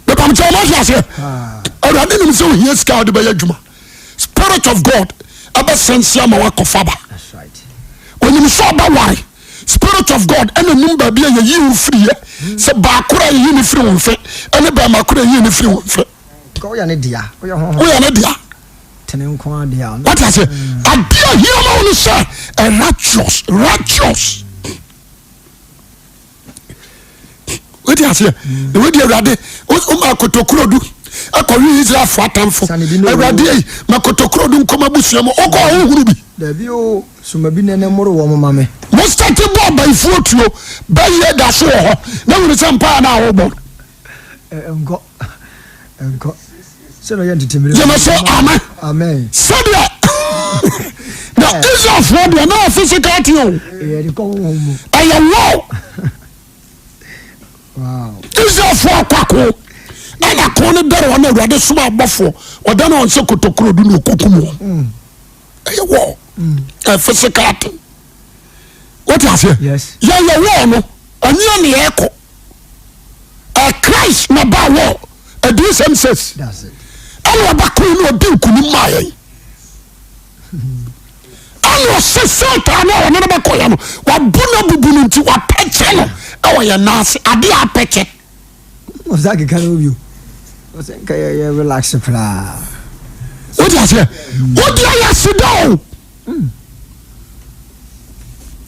Mepamkyɛ wɔn ahwɛ aseɛ. Awurade nim sɛ ohia sika a ɔde bɛyɛ adwuma. Spirit of God ɛbɛsɛnse ama wakɔfa ba. Onim sɛ ɔbɛware. Spirit of God ɛna nim baabi a yɛyi wo firi yɛ. Sɛ baakoro a yɛyi ne firi wo mfe ɛne bɛrima koro a yɛyi ne firi wo mfe. Woyɛ ne dea. Woyɛ ne dea. Wate aseɛ. Adeɛ a hia ma wo ne sɛ righteous righteous. wodi aseɛ na wodi awurade woma kotokuro du ɛkɔwe israelfoɔ atamfo awurade ei ma kotokuro du nkɔma abusua mu wokɔ a wohunu bi dabi o soma bi nɛnɛ mmoro wɔn ma me mo starte bɔ abayifoɔ tuo bɛyɛ da so wɔ hɔ na wunu sɛ mpaa na awobɔ nkɔ nkɔ sɛ ɔyɛ ntetemire gyeme so amen amen sɛdeɛ na israelfoɔ deɛ na wɔ physical thing o ɛyɛ wɔw israelfoɔ akɔ ako ɛna ko no dɛrɛ wɔn awurade soma abɔfoɔ ɔda na wɔn sɛ kotokuro du na ɔkɔkum wɔn mm. ɛyɛ wɔw mm. ɛyɛ physical thing wote aseɛ yɛyɛ wɔw no ɛnyɛ ne yɛkɔ Christ na ba wɔ adiyisɛm six ɛna ɔba ko na ɔdi nkunim maa yɛn ɛna ɔsɛ Satan na ɔne no bɛkɔ yɛ no wabu no abubu no nti wapɛkyɛ no ɛwɔ yɛn nan ase adeɛ apɛkyɛ. Ɔsɛ akeka no bio ɔsɛ nka yɛ yɛ relax koraa. Wode aseɛ wode ayɛ aseda o.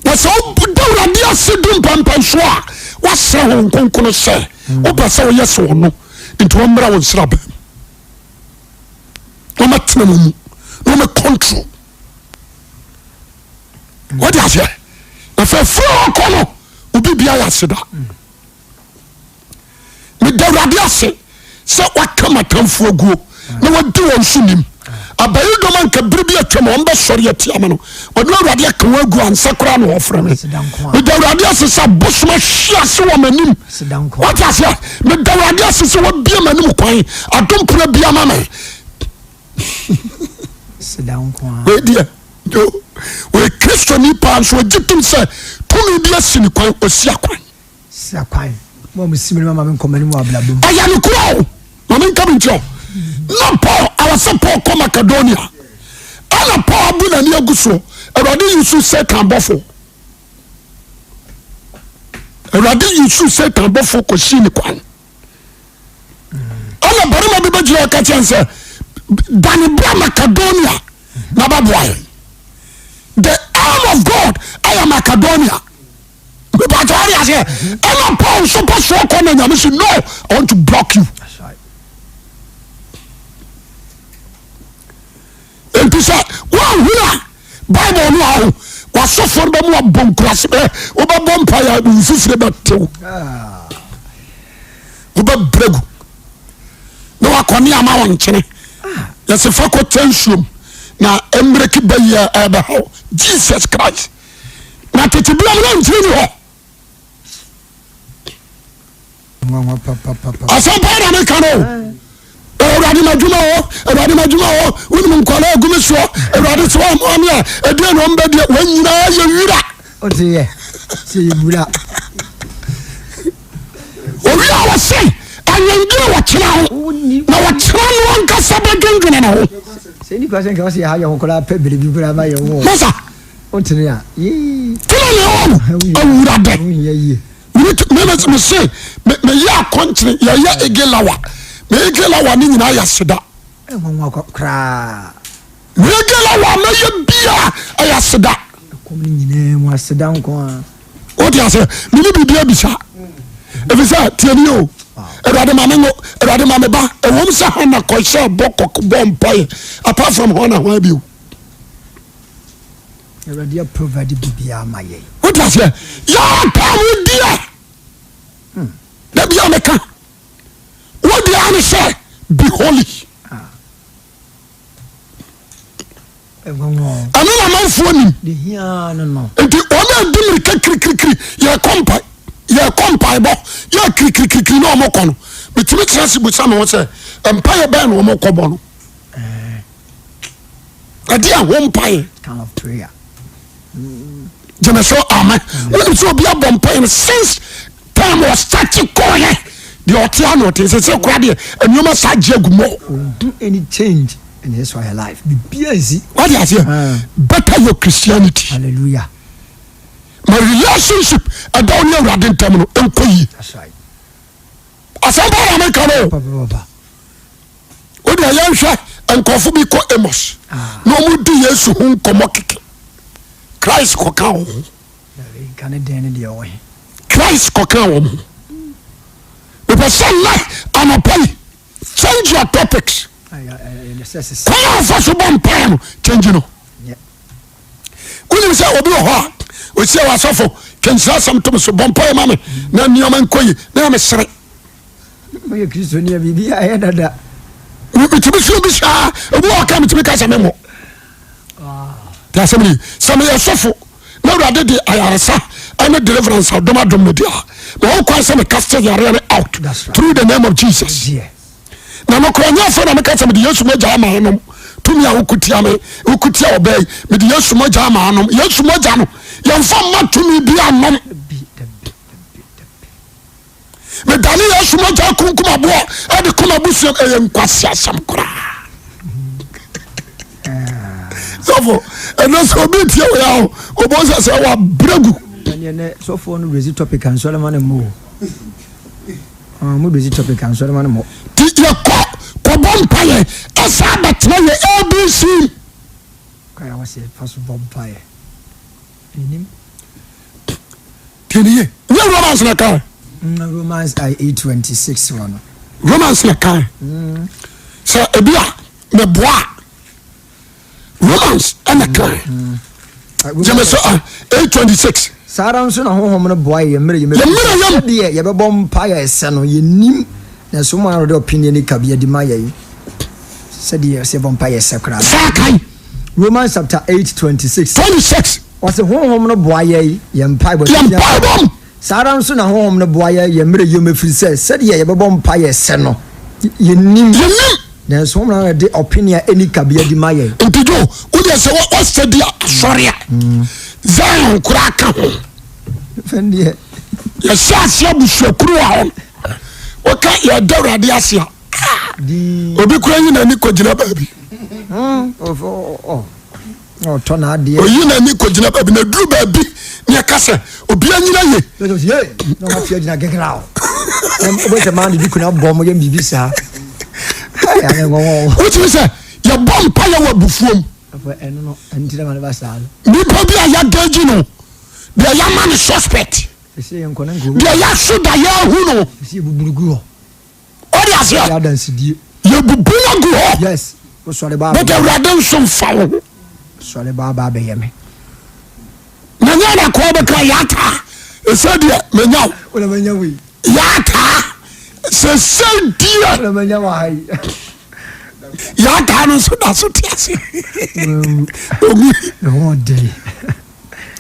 Na sɛ woda Awurade ase du mpɛmpɛnsoɔ a, woasrɛ Honhom Kronkron sɛ wopɛ sɛ woyɛ sɛ ɔno nti wɔmmra wo nsrabɛn mu na wɔmɛtena wo mu na wɔmɛ control wode aseɛ na fɛ firi hɔ kɔ no obi bia yɛ aseda Meda Awurade ase sɛ waka m'atamfoɔ aguo na wadi wɔn so nim. Abayi dɔm anka bere bi atwam wɔn bɛsɔre atia me no, ɔno Awurade aka wɔn agu ansa koraa na wɔfrɛ me. Meda Awurade ase sɛ abosom ahwe ase wɔ m'anim. Wate aseɛ? Meda Awurade ase sɛ wabie m'anim kwan, adom pono abie ama me. Wei deɛ, wei Kristoni paa nso ɔgye tom sɛ tumi bi asi ne kwan, ɔsi akwan. Si akwan. Mo a mo si me no ma me nkɔ m'anim wɔ abrabɔ mu. Ɛyɛ nokorɛ o, ma me nka bi nkyerɛ wo. Na Paul, ɛwɔ sɛ Paul kɔ Makedonia. Ɛna Paul abu n'ani agu soɔ. Awurade yi so Satan bɔfo. Awurade yusu Satan bɔfo kɔsii ne kwan. Ɛna barima bi bɛgyina ɔka kyɛn sɛ dane bra Makedonia na bɛboa yɛn. The arm of God ɛyɛ Makedonia. Mepatɛ ɔde aseɛ. Ɛna Paul nso pɛ soɔ kɔ na Nyame si no, I want to block you. Nti sɛ woanhunu a Bible no aho wasɔfoɔ no bɛmu abɔ nkurase bɛ wobɛbɔ mpa yɛ mfifire bɛtew wobɛbrɛ gu na wakɔ ne ama wo nkyene yɛsɛ fa kɔtɛ nsuom na mmerɛki bɛyɛ ɛbɛhaw Jesus Christ na tete biam na nkyene ni hɔ. Asɛm paa na meka no o. Awurade m'adwuma o, Awurade m'adwuma o, wonim nkwadaa agu me soɔ, Awurade sɛ wɔmmoa me a, ɛdeɛ na ɔmbɛdeɛ, wɔn nyinaa yɛ wira. Ɔte yɛ sɛ yɛ wura. Owi a wɔse anwendwene wɔkyena ho, na wɔkyena no ankasa bɛdwendwene ne ho. Sɛ nipa sɛ nka wɔse yɛ ha yɛ ho koraa pɛ biribi koraa ma yɛ ho. Masa. Wotene a, yee. Tena ne ho, awurade. Wohia yie. Mese meyɛ akɔnkyene yɛyɛ egelawa na egelawa ne nyinaa yɛ aseda. Nwanwa koraa. Na egelawa mɛyɛ bia ɛyɛ aseda. Ɛkɔm ne nyinaa mu aseda nko ara. Wote ase mene biribi abisa ɛfiri sɛ tiɛni o awurade ma me ngo awurade ma me ba ɛwɔm sɛ hana kɔhyɛ bɔ kɔbɔ mpaeɛ apart from hɔ na hwan bio. Awurade a provide biribiara ma yɛn. Wote aseɛ? Yɛapam wo deɛ. Da bia meka. Wo deɛ ne sɛ be holy. Ɛno na amanfoɔ nim. Nti wɔn a di mirika kirikirikiri yɛkɔ mpa yɛkɔ mpaebɔ yɛ kirikirikiri na wɔn kɔ no. Metumi kyerɛ se busa me ho sɛ mpaeɛ bɛn na wɔn kɔ bɔ no. Ɛde ɛho mpaeɛ. Gyeme so amen. Wonim sɛ obi abɔ mpaeɛ no since time ɔsate kɔɔyɛ deɛ ɔte ano ɔte sɛ sɛ kora deɛ nneɛma saa gye agu mɔ. Do any change in his or her life. Bibia nsi. Wate aseɛ? Better your Christianity. Hallelujah. Ma relationship ɛda wo ne Awurade ntam no nkɔ yie. That's right. Asɛm paa na meka no. Papa. Wode yɛnhwɛ nkurɔfo bi kɔ Amos ah. na wɔn di Yesu ho nkɔmɔ keke. Christ kɔka wɔn ho. Christ kɔka wɔn ho. Mepɛ sɛ nnɛ anɔpa yi change your topics. Kwan a wɔfa so bɔ mpaeɛ no change no. Wonim sɛ obi wɔ hɔ a ɔsi wɔ asɔfo twɛnhyira asɛm to me so bɔ mpaeɛ ma me na nneɛma nkɔ yi na yɛ mesere. Woyɛ Kristoni a biribi ayɛ dada. Metumi suro bi saa ebi wɔ ɔka metumi ka sɛ memmɔ. Te asɛm ni sɛ meyɛ sɔfo na awurade de ayaresa ɛne deliverance adom adom me de a mewɔ kwan sɛ meka sɛ yareɛ no out through the name of Jesus. Na nokora nyɛ afei na meka sɛ mede Yesu mogya ama anom tumi a wokotia me wokotia ɔbaa yi mede Yesu mogya ama anom Yesu mogya no yɛmfa mma tumi bi anom. Medane Yesu mogya akunkum aboɔ ɛde kɔ m'abusua ɛyɛ nkwasi asɛm koraa. Sɔfo ɛnɛ sɛ obi tie wɔ ya o ɔbɔ sɛ sɛ wabrɛ gu. Ɛnɛ nɛ sɔfoɔ no raise topic ansɔre ma no mmɔ o. Mo raise topic ansɔre ma no mmɔ. Ti yɛkɔ kɔbɔ mpaeɛ ɛsɛ abɛtena yɛ ABC. Kwan a wɔsɛ fa so bɔ mpaeɛ. Menim. Tiɛniye nyɛ Romans na kan. Mm, Romans I 8:26 wɔ no. Romans na kan. Mm. Sɛ ebi a meboa Romans ɛna kan. Mm. Gyeme sɛ 8:26. Saa ara nso na honhom no boa yɛn mmerɛ yɛn mmerɛ yɛm. Sɛdeɛ yɛbɛbɔ mpaeɛ a ɛsɛ no yɛnnim, nanso mo ara de ɔpenie ne kabea di ma yɛn sɛdeɛ sɛ yɛbɔ mpaeɛ ɛsɛ koraa. Saa kan. Romans chapter 8 26. 26. Ɔse Honhom no boa yɛn yɛn mpaebɔ Yɛn mpaebɔ mu. Saa ara nso na Honhom no boa yɛn yɛn mmerɛ yom ɛfiri sɛ sɛdeɛ yɛbɛbɔ mpaeɛ sɛ no, yɛnnim. Yɛnnim. Nanso Honhom no na ɛde ɔpene a ɛnni kabea di ma yɛn. Nti Joe, wo deɛ sɛ wa study asɔre a, Zion koraa ka ho. Fɛndeɛ. Yɛhyɛ aseɛ abusuakuru wɔ hɔ no, woka yɛda Awurade ase a, obi koraa yi n'ani kɔgyina baabi. Ɔtɔ n'adeɛ. Oyi n'ani kɔgyina baabi na duru baabi na yɛka sɛ obi anyina ye. Na ɔma tia gyina gegra o. Wobɛ sɛ maa ne bi kuna bɔ mo yɛ biribi saa. Wotumi sɛ yɛbɔ mpa yɛ wɔ abufuom. Nipa bi a yɛagagyi no deɛ yɛama no suspect deɛ yɛaso da yɛahu no. Wode aseɛ yɛbubu no agu hɔ. But awurade nso mfa wo ho. Manya na kɔɔ bɛka yɛataa ɛsɛ deɛ manya wo yɛataa sɛsɛ deɛ yɛataa no nso da so te ase ɔmu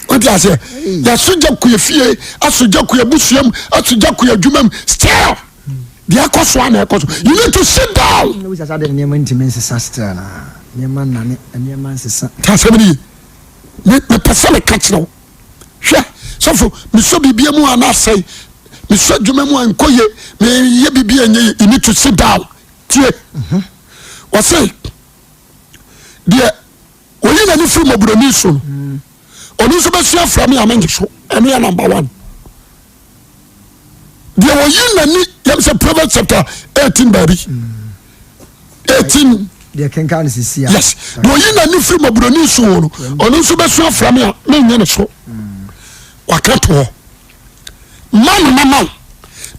wote aseɛ yɛso gya kua fie aso gya kua busuam aso gya kua adwuma mu still deɛ ɛkɔ so a na ɛkɔ so you need to sit down. Nneɛma ntumi nsesa still na nneɛma nane nneɛma nsesa. Asɛm no ye. Mepɛ sɛ meka kyerɛ wo. Hwɛ, sɔfo, mesɔ biribia mu a na asɛe. Mesɔ adwuma mu a nkɔ ye. Meyɛ biribi a ɛnyɛ ye. You need to sit down. Tie. Wɔse, deɛ oyi n'ani firi mmɔborɔni so no, ɔno nso bɛsua afra me a menye so. Ɛno yɛ number one. Deɛ oyi n'ani, yɛm sɛ Proverbs chapter 18 baabi. 18. Deɛ kenkan no sisi a. Yes. Deɛ oyi n'ani firi mmɔborɔni so no, ɔno nso bɛsua afra me a menye ne so. Waka to hɔ. Ma no mɛma wo.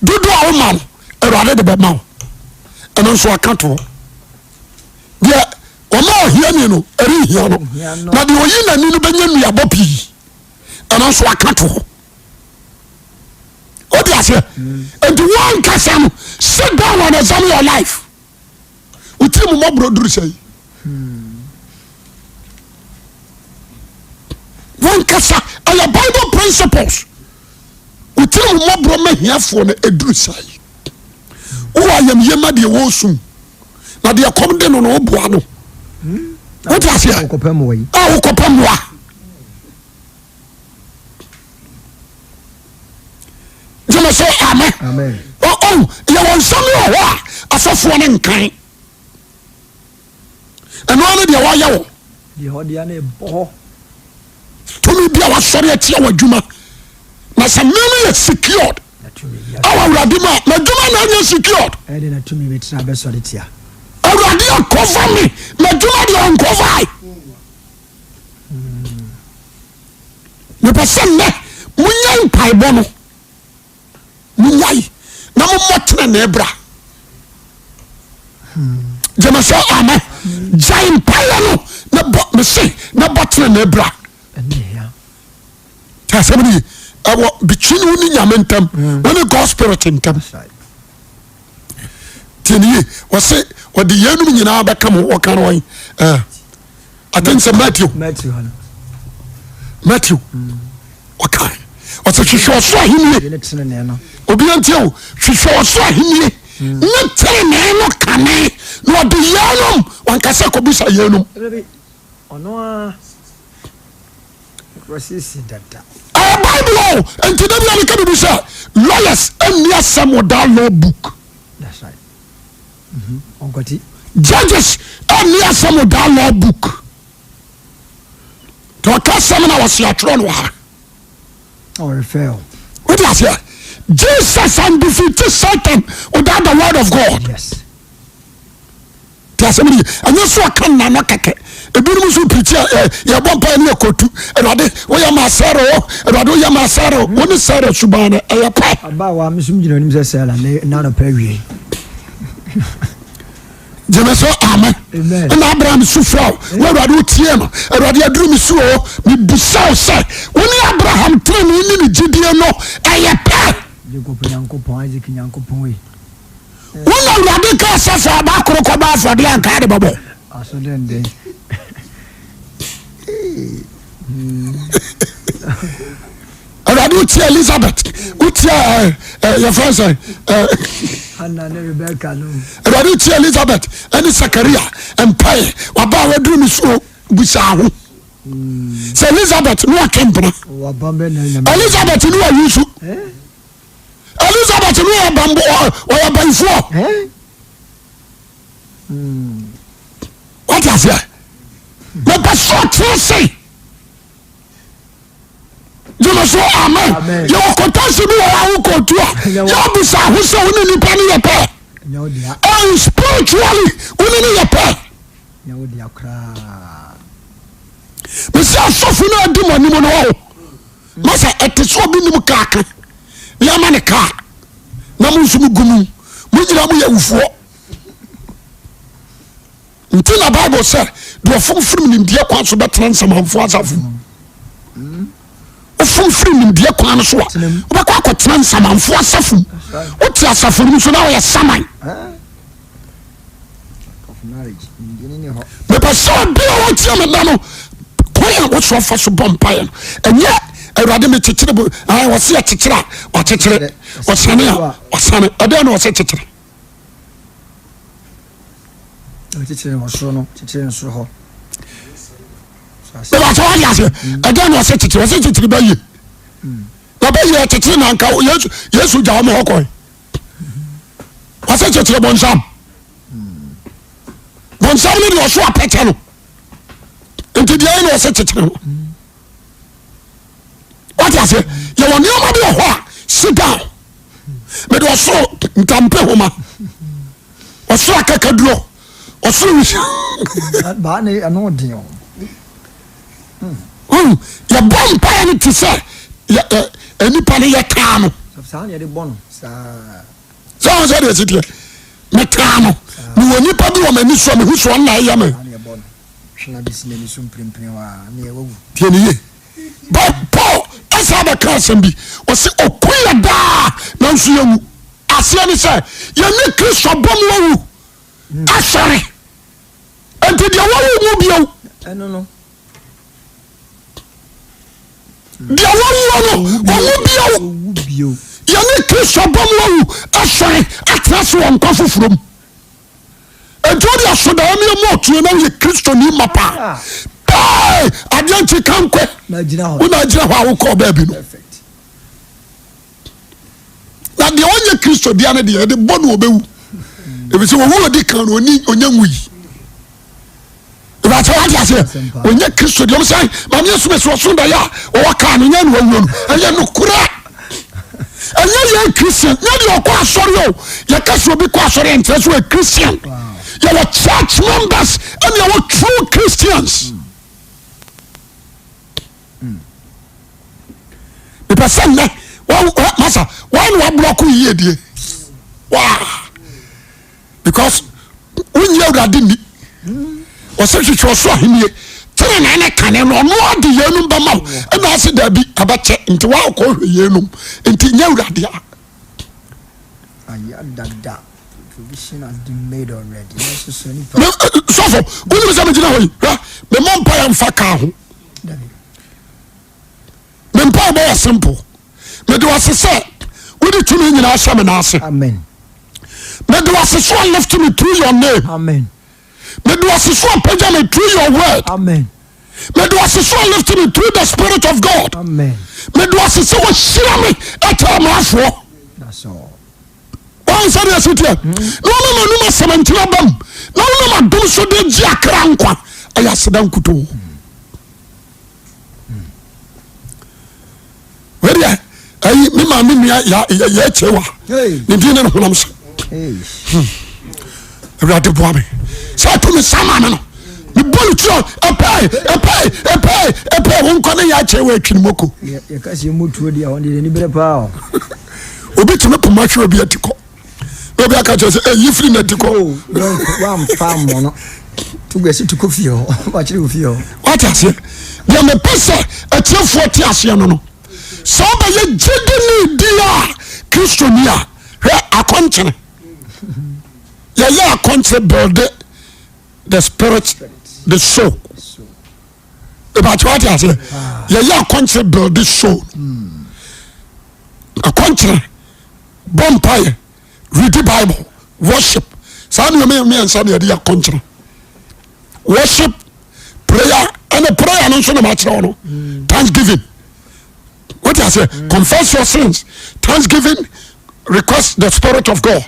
Dodoɔ a woma no, Awurade de bɛma wo. Ɛno nso waka to hɔ. Deɛ ɔma ohiani no, ɛrenhia no. Na deɛ oyi n'ani no bɛnya nnuabɔ pii. Ɛno nso waka to hɔ. Wode aseɛ? Nti woankasa no, sit down and examine your life. Wo tiri mu mmɔborɔ duru sɛ yi. Wankasa ɛyɛ Bible principles. Wo tiri mu mmɔborɔ ma hiafoɔ no ɛduru sɛ yi. Wowɔ ayamyie ma deɛ wɔresum na deɛ kɔm de no no woboa no. Wote aseɛ? A wokɔpɛ mmoa. Gyeme so amen. Oh, yɛwɔ nsɛm wɔ hɔ a asɔfoɔ no nkan. Ɛno ano deɛ wɔayɛ wɔ. Tumi bi a wasɔre atia w'adwuma na sɛ me no yɛ secured awɔ awurade mu a m'adwuma na ɛnyɛ secured. Awurade akɔva me m'adwuma deɛ ɔnkɔvae. Mepɛ sɛ nnɛ monyae mpaebɔ no, monyae na mommɔ tenenee bra. Gyeme sɛ amen. Gyae mpaeɛ no na bɔ mese na bɔ tenenee bra. Tí asɛm no ye ɛwɔ between wo ne nyame ntam, wo ne God spirit ntam. Tie ne yie, wɔse wɔde yeinom nyinaa bɛka mo wɔka no wɔn ɛɛ. I think sɛ Matthew Matthew ɔka ɔsɛ hwehwɛ ɔsoro ahennie obi ntie o hwehwɛ ɔsoro ahennie hmm. ne tenenee no kane na ɔde yeinom wankasa kɔbisa yeinom. Ɛyɛ Bible o nti da bi a meka biribi sɛ lawyers nni asɛm without law book. That's right. Ɔnkwati. Judges ɛnni asɛm without law book. Tí ɔka asɛm na wɔsi atwerɛ no wɔ ha. Ɔrefɛ o. Wọ́n ti aseɛ Jesus and defeat Satan without the word of God. Yes. Ti asɛm no ye. Ɛnyɛ sɛ ɔka nnano kɛkɛ. Ebinom nso pirikyi a ɛ yɛbɔ mpaeɛ ne yɛkɔtu. Awurade woyɛ ma Sarah o. Awurade woyɛ ma Sarah o. Wo ne Sarah suban no ɛyɛ pɛ. Abaawa me nso megyina anim sɛ Sarah ne n'anɔpa awie. Gyeme sɛ amen. Amen. Ɛna Abraham su frɛ wo. Wo Awurade wotie no. Awurade aduru me so o. Mebisa wo sɛ wo ne Abraham tenenee ne ne gyidie no ɛyɛ pɛ? Jacob Nyankopɔn, Isaac Nyankopɔn ei. Wo na Awurade kaa sɛ fa ɔba koro kɔbɔ afɔdeɛ anka ade bɛbɔ. Aso denden. Awurade wotia Elizabeth wotia eh, eh, yɛfrɛ sɛ eh, Hannah ne Rebecca no. Awurade wotia Elizabeth ɛne Sakaria mpae waba a waduru ne so busaa ho sɛ Elizabeth ne watwe mpena Elizabeth ne wayi nso Elizabeth no yɛ bambo ɔyɛ bɛnfoɔ. Wate aseɛ? Mepɛ sɛ ɔtena se. Gyeme so amen. Yɛwɔ kɔtɛsi bi wɔ hɔ a wokɔtu a yɛbisa ho sɛ wo ne nipa no yɛ pɛ. And spiritually wo ne no yɛ pɛ. Mesi asɔfo no adi mo anim no hɔ. Masa ɛte sɛ obi nim kaa ka na yɛama ne kaa na mo nso mo gu mu. Mo nyinaa mo yɛ awufoɔ. Nti na Bible sɛ deɛ ɔfom firi nimdeɛ kwan so bɛtena nsamanfoɔ asafo mu. Wofom firi nimdeɛ kwan no so a wobɛkɔ akɔtena nsamanfoɔ asafo mu. Wote asafo no mu so na woyɛ saman. Mepɛ sɛ obi a wɔtie me da no kwan a wosoa fa so bɔ mpaeɛ no ɛnyɛ awurade mekyekyere bo wɔse yɛkyekyere a wakyekyere ɔsane a ɔsane ɛdɛn na ɔsɛ kyekyere Kyekyere wɔ soro no, kyekyere no soro hɔ. Bɛbɛ sɛ wade aseɛ ɛdɛn na ɔsɛ kyekyere ɔsɛ kyekyere bɛyie na bɛyie ɛkyekyere na nka Yesu Yesu gya wɔn hɔ kɔɛ ɔsɛ kyekyere bɔnsam bɔnsam no deɛ ɔso apɛkyɛ no nti deɛ ɛyɛ na ɔsɛ kyekyere no wate aseɛ yɛwɔ nneɛma bi wɔ hɔ a sit down mede ɔsoro ntampe homa ɔsoro akakaduro ɔsoro wisi yɛbɔ mpaeɛ no te sɛ nipa no yɛtaa no sɛ wɔn sɛ deɛ ɛsi teɛ metaa no mewɔ nipa bi wɔ m'ani so a mehu so ɔnna ɛyɛ me tiɛ ne yie But Paul ɛsan bɛka asɛm bi, ɔse ɔku yɛ daa nanso yɛnwu. Aseɛ ne sɛ yɛne Kristo abɔ mu awu asɔre. Nti deɛ wawu mu bio. Deɛ wawuo no ɔwu bio. Yɛne Kristo abɔ mu awu asɔre atena se wɔ nkwa foforɔ mu. Enti wode asodaeɛ ne ɛmu ɔtuo na woyɛ Kristoni mapa pɛɛ adeɛ nkye ka nkɔ wo na agyina hɔ a wokɔɔ baabi no. Na deɛ ɔnyɛ Kristo dea no deɛ yɛde bɔ no ɔbɛwu ɛfiri sɛ wɔwu ɔdi kan no ɔnya nwui. Ìbàtí wàá di aseɛ ɔnyɛ Kristo deɛ ɔmo sɛ maame esum esi ɔso daeɛ a ɔwɔ kaa no nyɛ na wawuo no ɛyɛ nokorɛ. Ɛnyɛ yɛn Christian nyɛ deɛ ɔkɔ asɔre o yɛka sɛ obi kɔ asɔre ɛnkyerɛ sɛ ɔyɛ Christian. Yɛwɔ church members ɛne yɛwɔ true Christians. Mepɛ sɛ nnɛ masa wɔn na wablɔko yiedie waa. Because wonyi awurade nni ɔsɛ hwehwɛ ɔsoro ahennie tenenee ne kane no ɔno ade yeinom bɛma wo ɛna ase daabi ɛbɛkyɛ nti woakɔ hwɛ yeinom nti nyɛ awurade a sɔfo wonim sɛ megyina hɔ yi hwɛ memmɔ mpa yɛ mfa kaa ho me mpaebɔ yɛ simple mede wase sɛ wode tumi nyinaa hyɛ me nan ase mede wase so a lift me through your name Amen. mede wase so apagya me through your word Amen. mede wase so a lift me through the spirit of God Amen. mede wase sɛ wahyira me ɛkyɛ amafoɔ That's all. wɔn sɛ deɛ ɛsi teɛ na wɔn ma num asɛm nkyerɛ bam na wɔn ma dom so de gye akra nkwa ɛyɛ aseda nkutoo. Wei deɛ ayi me maame nua ya ya ya kyewa ne din ne ne honam sɛ awurade boa me sɛ ato me saa maame no mebɔ ne tuo ɛpɛe ɛpɛe ɛpɛe ɛpɛe wo nkɔ ne yɛ akyewa atwi ne mɔko obi tumi poma hwɛ obi atikɔ na obi aka kyerɛ sɛ ɛyi firi na ti kɔ. Oh, wamfa mmɔ no tugu ɛsi tu kɔ fie hɔ wakyerɛ wɔ fie hɔ. wate aseɛ deɛ mepɛ sɛ atiefoɔ te aseɛ no no sɛ wobɛyɛ gyidi ne di a kristoni a hwɛ akɔnkyene yɛyɛ akɔnkyene build the spirit the soul ìbàkyɛ wate aseɛ yɛyɛ akɔnkyene build the soul akɔnkyene bɔ mpaeɛ read bible worship saa nneɛma mmiɛnsa na yɛde yɛ akɔnkyerɛ worship prayer ɛna prayer no nso na ma kyerɛ no thanksgiving what I say confess your sins thanksgiving request the spirit of God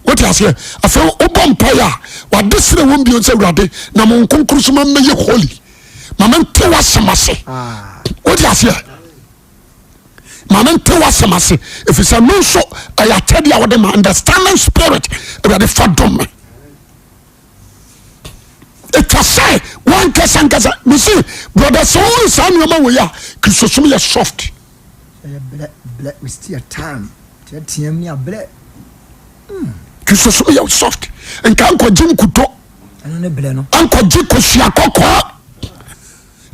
what I say afei wobɔ mpaeɛ a wade srɛ wɔn bio sɛ awurade na mo nkonkoro so ma mmɛyɛ holy ma mente w'asɛm ase what I say. Ma mente w'asɛm ase, ɛfiri sɛ me nso ɛyɛ akyɛdeɛ a wode ma understanding spirit. Awurade fa dom me. Ɛtwa sɛ wankasa nkasa mese brɔda sɛ wohunu saa nneɛma wei a Kristosom yɛ soft. Ɛyɛ blɛ blɛ we still time teateam ni ablɛ. Kristosom yɛ soft nka nkɔgye nkuto Ɛno ne blɛ no. Nkɔgye kosua kɔkɔɔ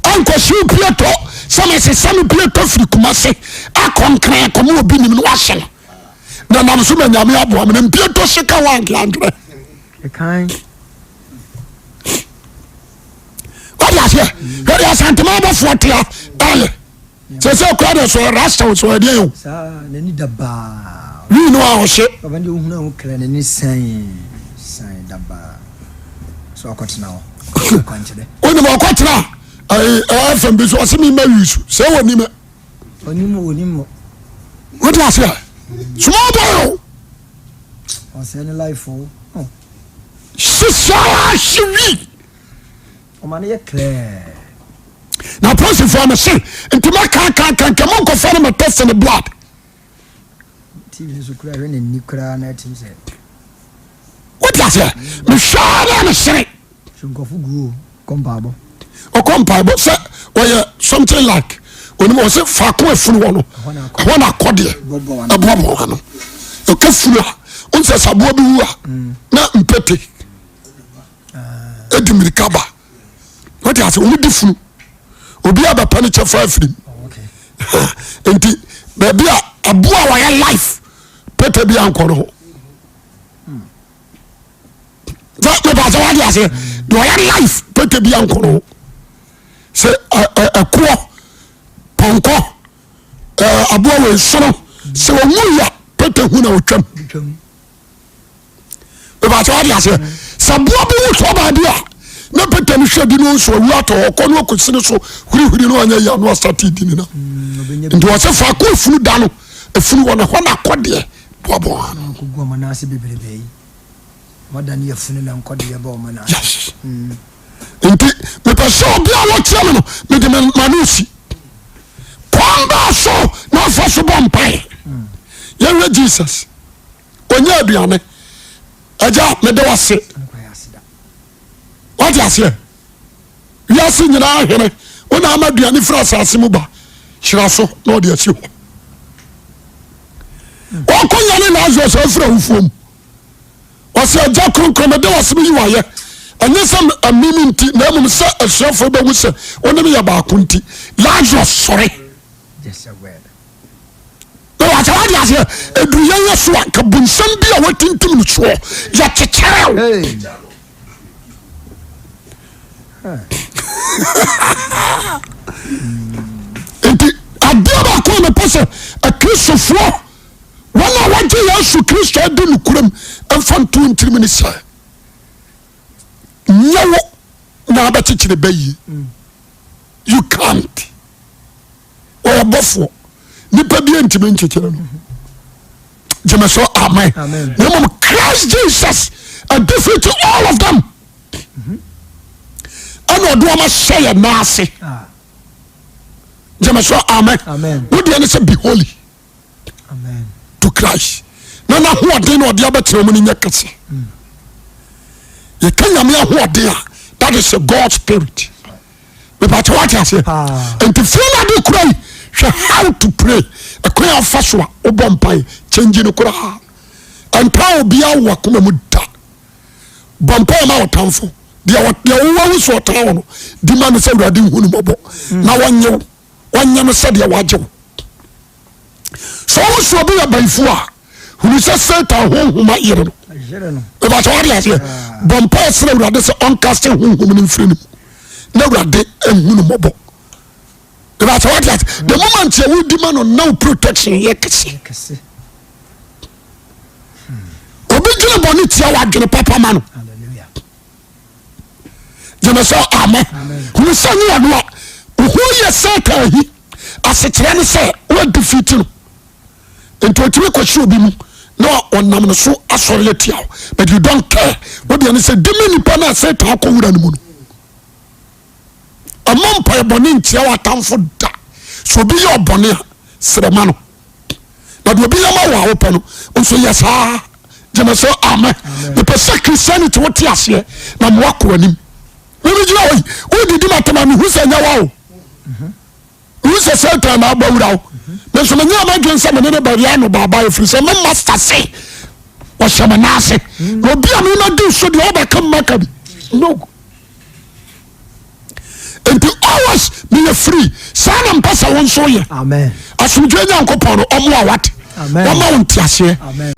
nkɔhyew pietɔ sɛ mesesa me pietɔ firi Kumase akɔ Nkran akɔma obi nim no wahyɛ no na nam so ma Nyame aboa me na mpietɔ hye ka ho ankeankerɛ. Ɛkan. Wode aseɛ hwɛ deɛ Asantema abɔfoɔ tea ayɛ sɛ sɛ kura deɛ sɛ rasta o sɛ ɔyɛ deɛ o. Saa n'ani da baa. Wii no a ɔhye. Papa deɛ ohunu a okura n'ani sɛn sɛn da baa so akɔtena hɔ akwankyerɛ. Onim ɔkɔtena ɛɛ ɛfɛm bi so ɔsɛ mi ma wi so sɛ wɔ nim. Onim onim mo. Wode aseɛ small boy o. Ɔsɛ ne life o. Hyehyɛ ahye wi. Ɔma no yɛ clear. Na apolisifoɔ no se nti mɛkankankan nka monkɔfa no mɛ test ne blood. TV no so kura hwɛ n'ani koraa na ɛtim sɛ. Wote aseɛ mehwɛ na mesere. Hwɛ nkurɔfo gu o kɔ mpaebɔ. Ɔkɔ mpaebɔ sɛ ɔyɛ something like onim ɔsɛ faako efunu wɔ no ɛhɔ na akɔdeɛ ɛboaboa ano ɔka funu a ɔnsɛ sɛ aboa bi wu a na mpete. Ɛdi mmirika ba wote ase wɔn di funu obi a bɛpɛ ne kyɛfa afiri mu nti baabi a aboa a wɔyɛ life pɛtɛ bi ankɔ no hɔ sɛ mepɛ sɛ wade aseɛ deɛ ɔyɛ life pɛtɛ bi ankɔ no hɔ sɛ ɛkoɔ pɔnkɔ aboa wɔ nsono sɛ wɔwu ya pɛtɛ hu na ɔtwam ìbàtí wàá di aseɛ sɛ boa bi wù tọ́ baabi a ne pete no hwɛ di no nso awu atɔ hɔ kɔ no akɔsi no so hurihuri no ɔnyɛ yɛ ano asate di ne na nti wɔsɛ fa kɔ efunu da no efunu wɔ ne hɔ na akɔ deɛ boaboa ano. Akɔgu ɔmo nan ase bebrebe yi wɔda ne yɛfunu na nkɔdeɛ bɔ ɔmo nan ase. Nti mepɛ sɛ obi a wɔkyerɛ me no mede me ma no si kwan baa so na ɔfa so bɔ mpae yɛhwɛ Jesus. ɔnyɛ aduane agya meda wase wate aseɛ wiase nyinaa hene wona ama aduane firi asase mu ba hyira so na ɔde asi hɔ ɔkɔ nyane Lazarus afiri awufoɔ mu ɔsɛ agya kronkron meda wase meyi wayɛ ɛnyɛ sɛ amim nti na mmom sɛ asuafoɔ bɛhu sɛ wo ne me yɛ baako nti Lazarus sɔre. Na wakyɛ wade aseɛ ɛduru yɛn yɛ so a nka bonsam bi a watintim no soɔ yɛkyekyerɛw nti adeɛ baako a mepɛ sɛ akristofoɔ wɔn a wɔgye Yesu Kristo adi nokorɛm mfa nto ntirim ne sɛ nyɛ wo na abɛkyekyere bɛyie you can't Ɔyɛ bɔfoɔ. Nipa bi ntumi nkyekyere no. Gyeme so amen. Na mmom Christ Jesus defeat all of them. Ɛna ɔde wɔn ahyɛ yɛn nan ase. Ah. Gyeme so amen. Wo deɛ ne sɛ be holy to Christ. Na n'ahoɔden na ɔde abɛtena mu no nyɛ kɛse. Mm. Yɛka Nyame ahoɔden a that is a God spirit. Mepakyɛ wate aseɛ nti fie no ade kura yi hwɛ how to pray ɛkwan afa so a wobɔ mpae change no koraa ɛntaa obiara wɔ akoma mu da bɔ mpae ma ɔtamfo deɛ deɛ wowɔ wo so ɔtaa wɔ no di ma no sɛ awurade nhu no mmɔbɔ na wɔnyɛ wo wɔnyɛ no sɛdeɛ wagye wo sɛ ɔwo so obi yɛ bayifoɔ a hunu sɛ satan honhom ayere no ɛbɛsɛ wade aseɛ bɔ mpae srɛ awurade sɛ ɔnkaste honhom no mfiri no mu na awurade nhu no mmɔbɔ ɛbɛsɛ wade aseɛ the moment yɛ wodi ma no na wo protection yɛ kɛse obi dwene bɔne tia wadwene papa ma no gyeme sɛ amen hunu sɛ ne ɔno a woho yɛ satan ahi asekyerɛ ne sɛ woadefeat no nti ɔtumi kɔhyɛ obi mu na ɔnam no so asɔre atia wo but you don't care wo deɛ ne sɛ di me nipa no a satan akɔ wura no mu no ɛmɔ mpaebɔne ntia w'atamfo da sɛ obi yɛ ɔbɔne a srɛ ma no. Na deɛ obi yɛ ma wo a wopɛ no nso yɛ saa. Gyeme sɛ amen. Mepɛ sɛ Christianity wote aseɛ na moa kɔ anim. Meme gyina hɔ yi, wodidi matam a mehu sɛ nyɛ wa o. Mehu sɛ Satan na abɔ wura wo. Me nso menyɛ m'adwene sɛ mene ne bɛyɛ ano baaba ɛfiri sɛ me master se ɔhyɛ me nan ase. Na obi a mema di so deɛ ɔbɛka mmaka bi. No. Nti always meyɛ free. Saa na mpɛ sɛ wo nso yɛ. Amen. Asomdwoe Nyankopɔn no ɔmoa wate. Amen. Wɔma wo nteaseɛ. Amen.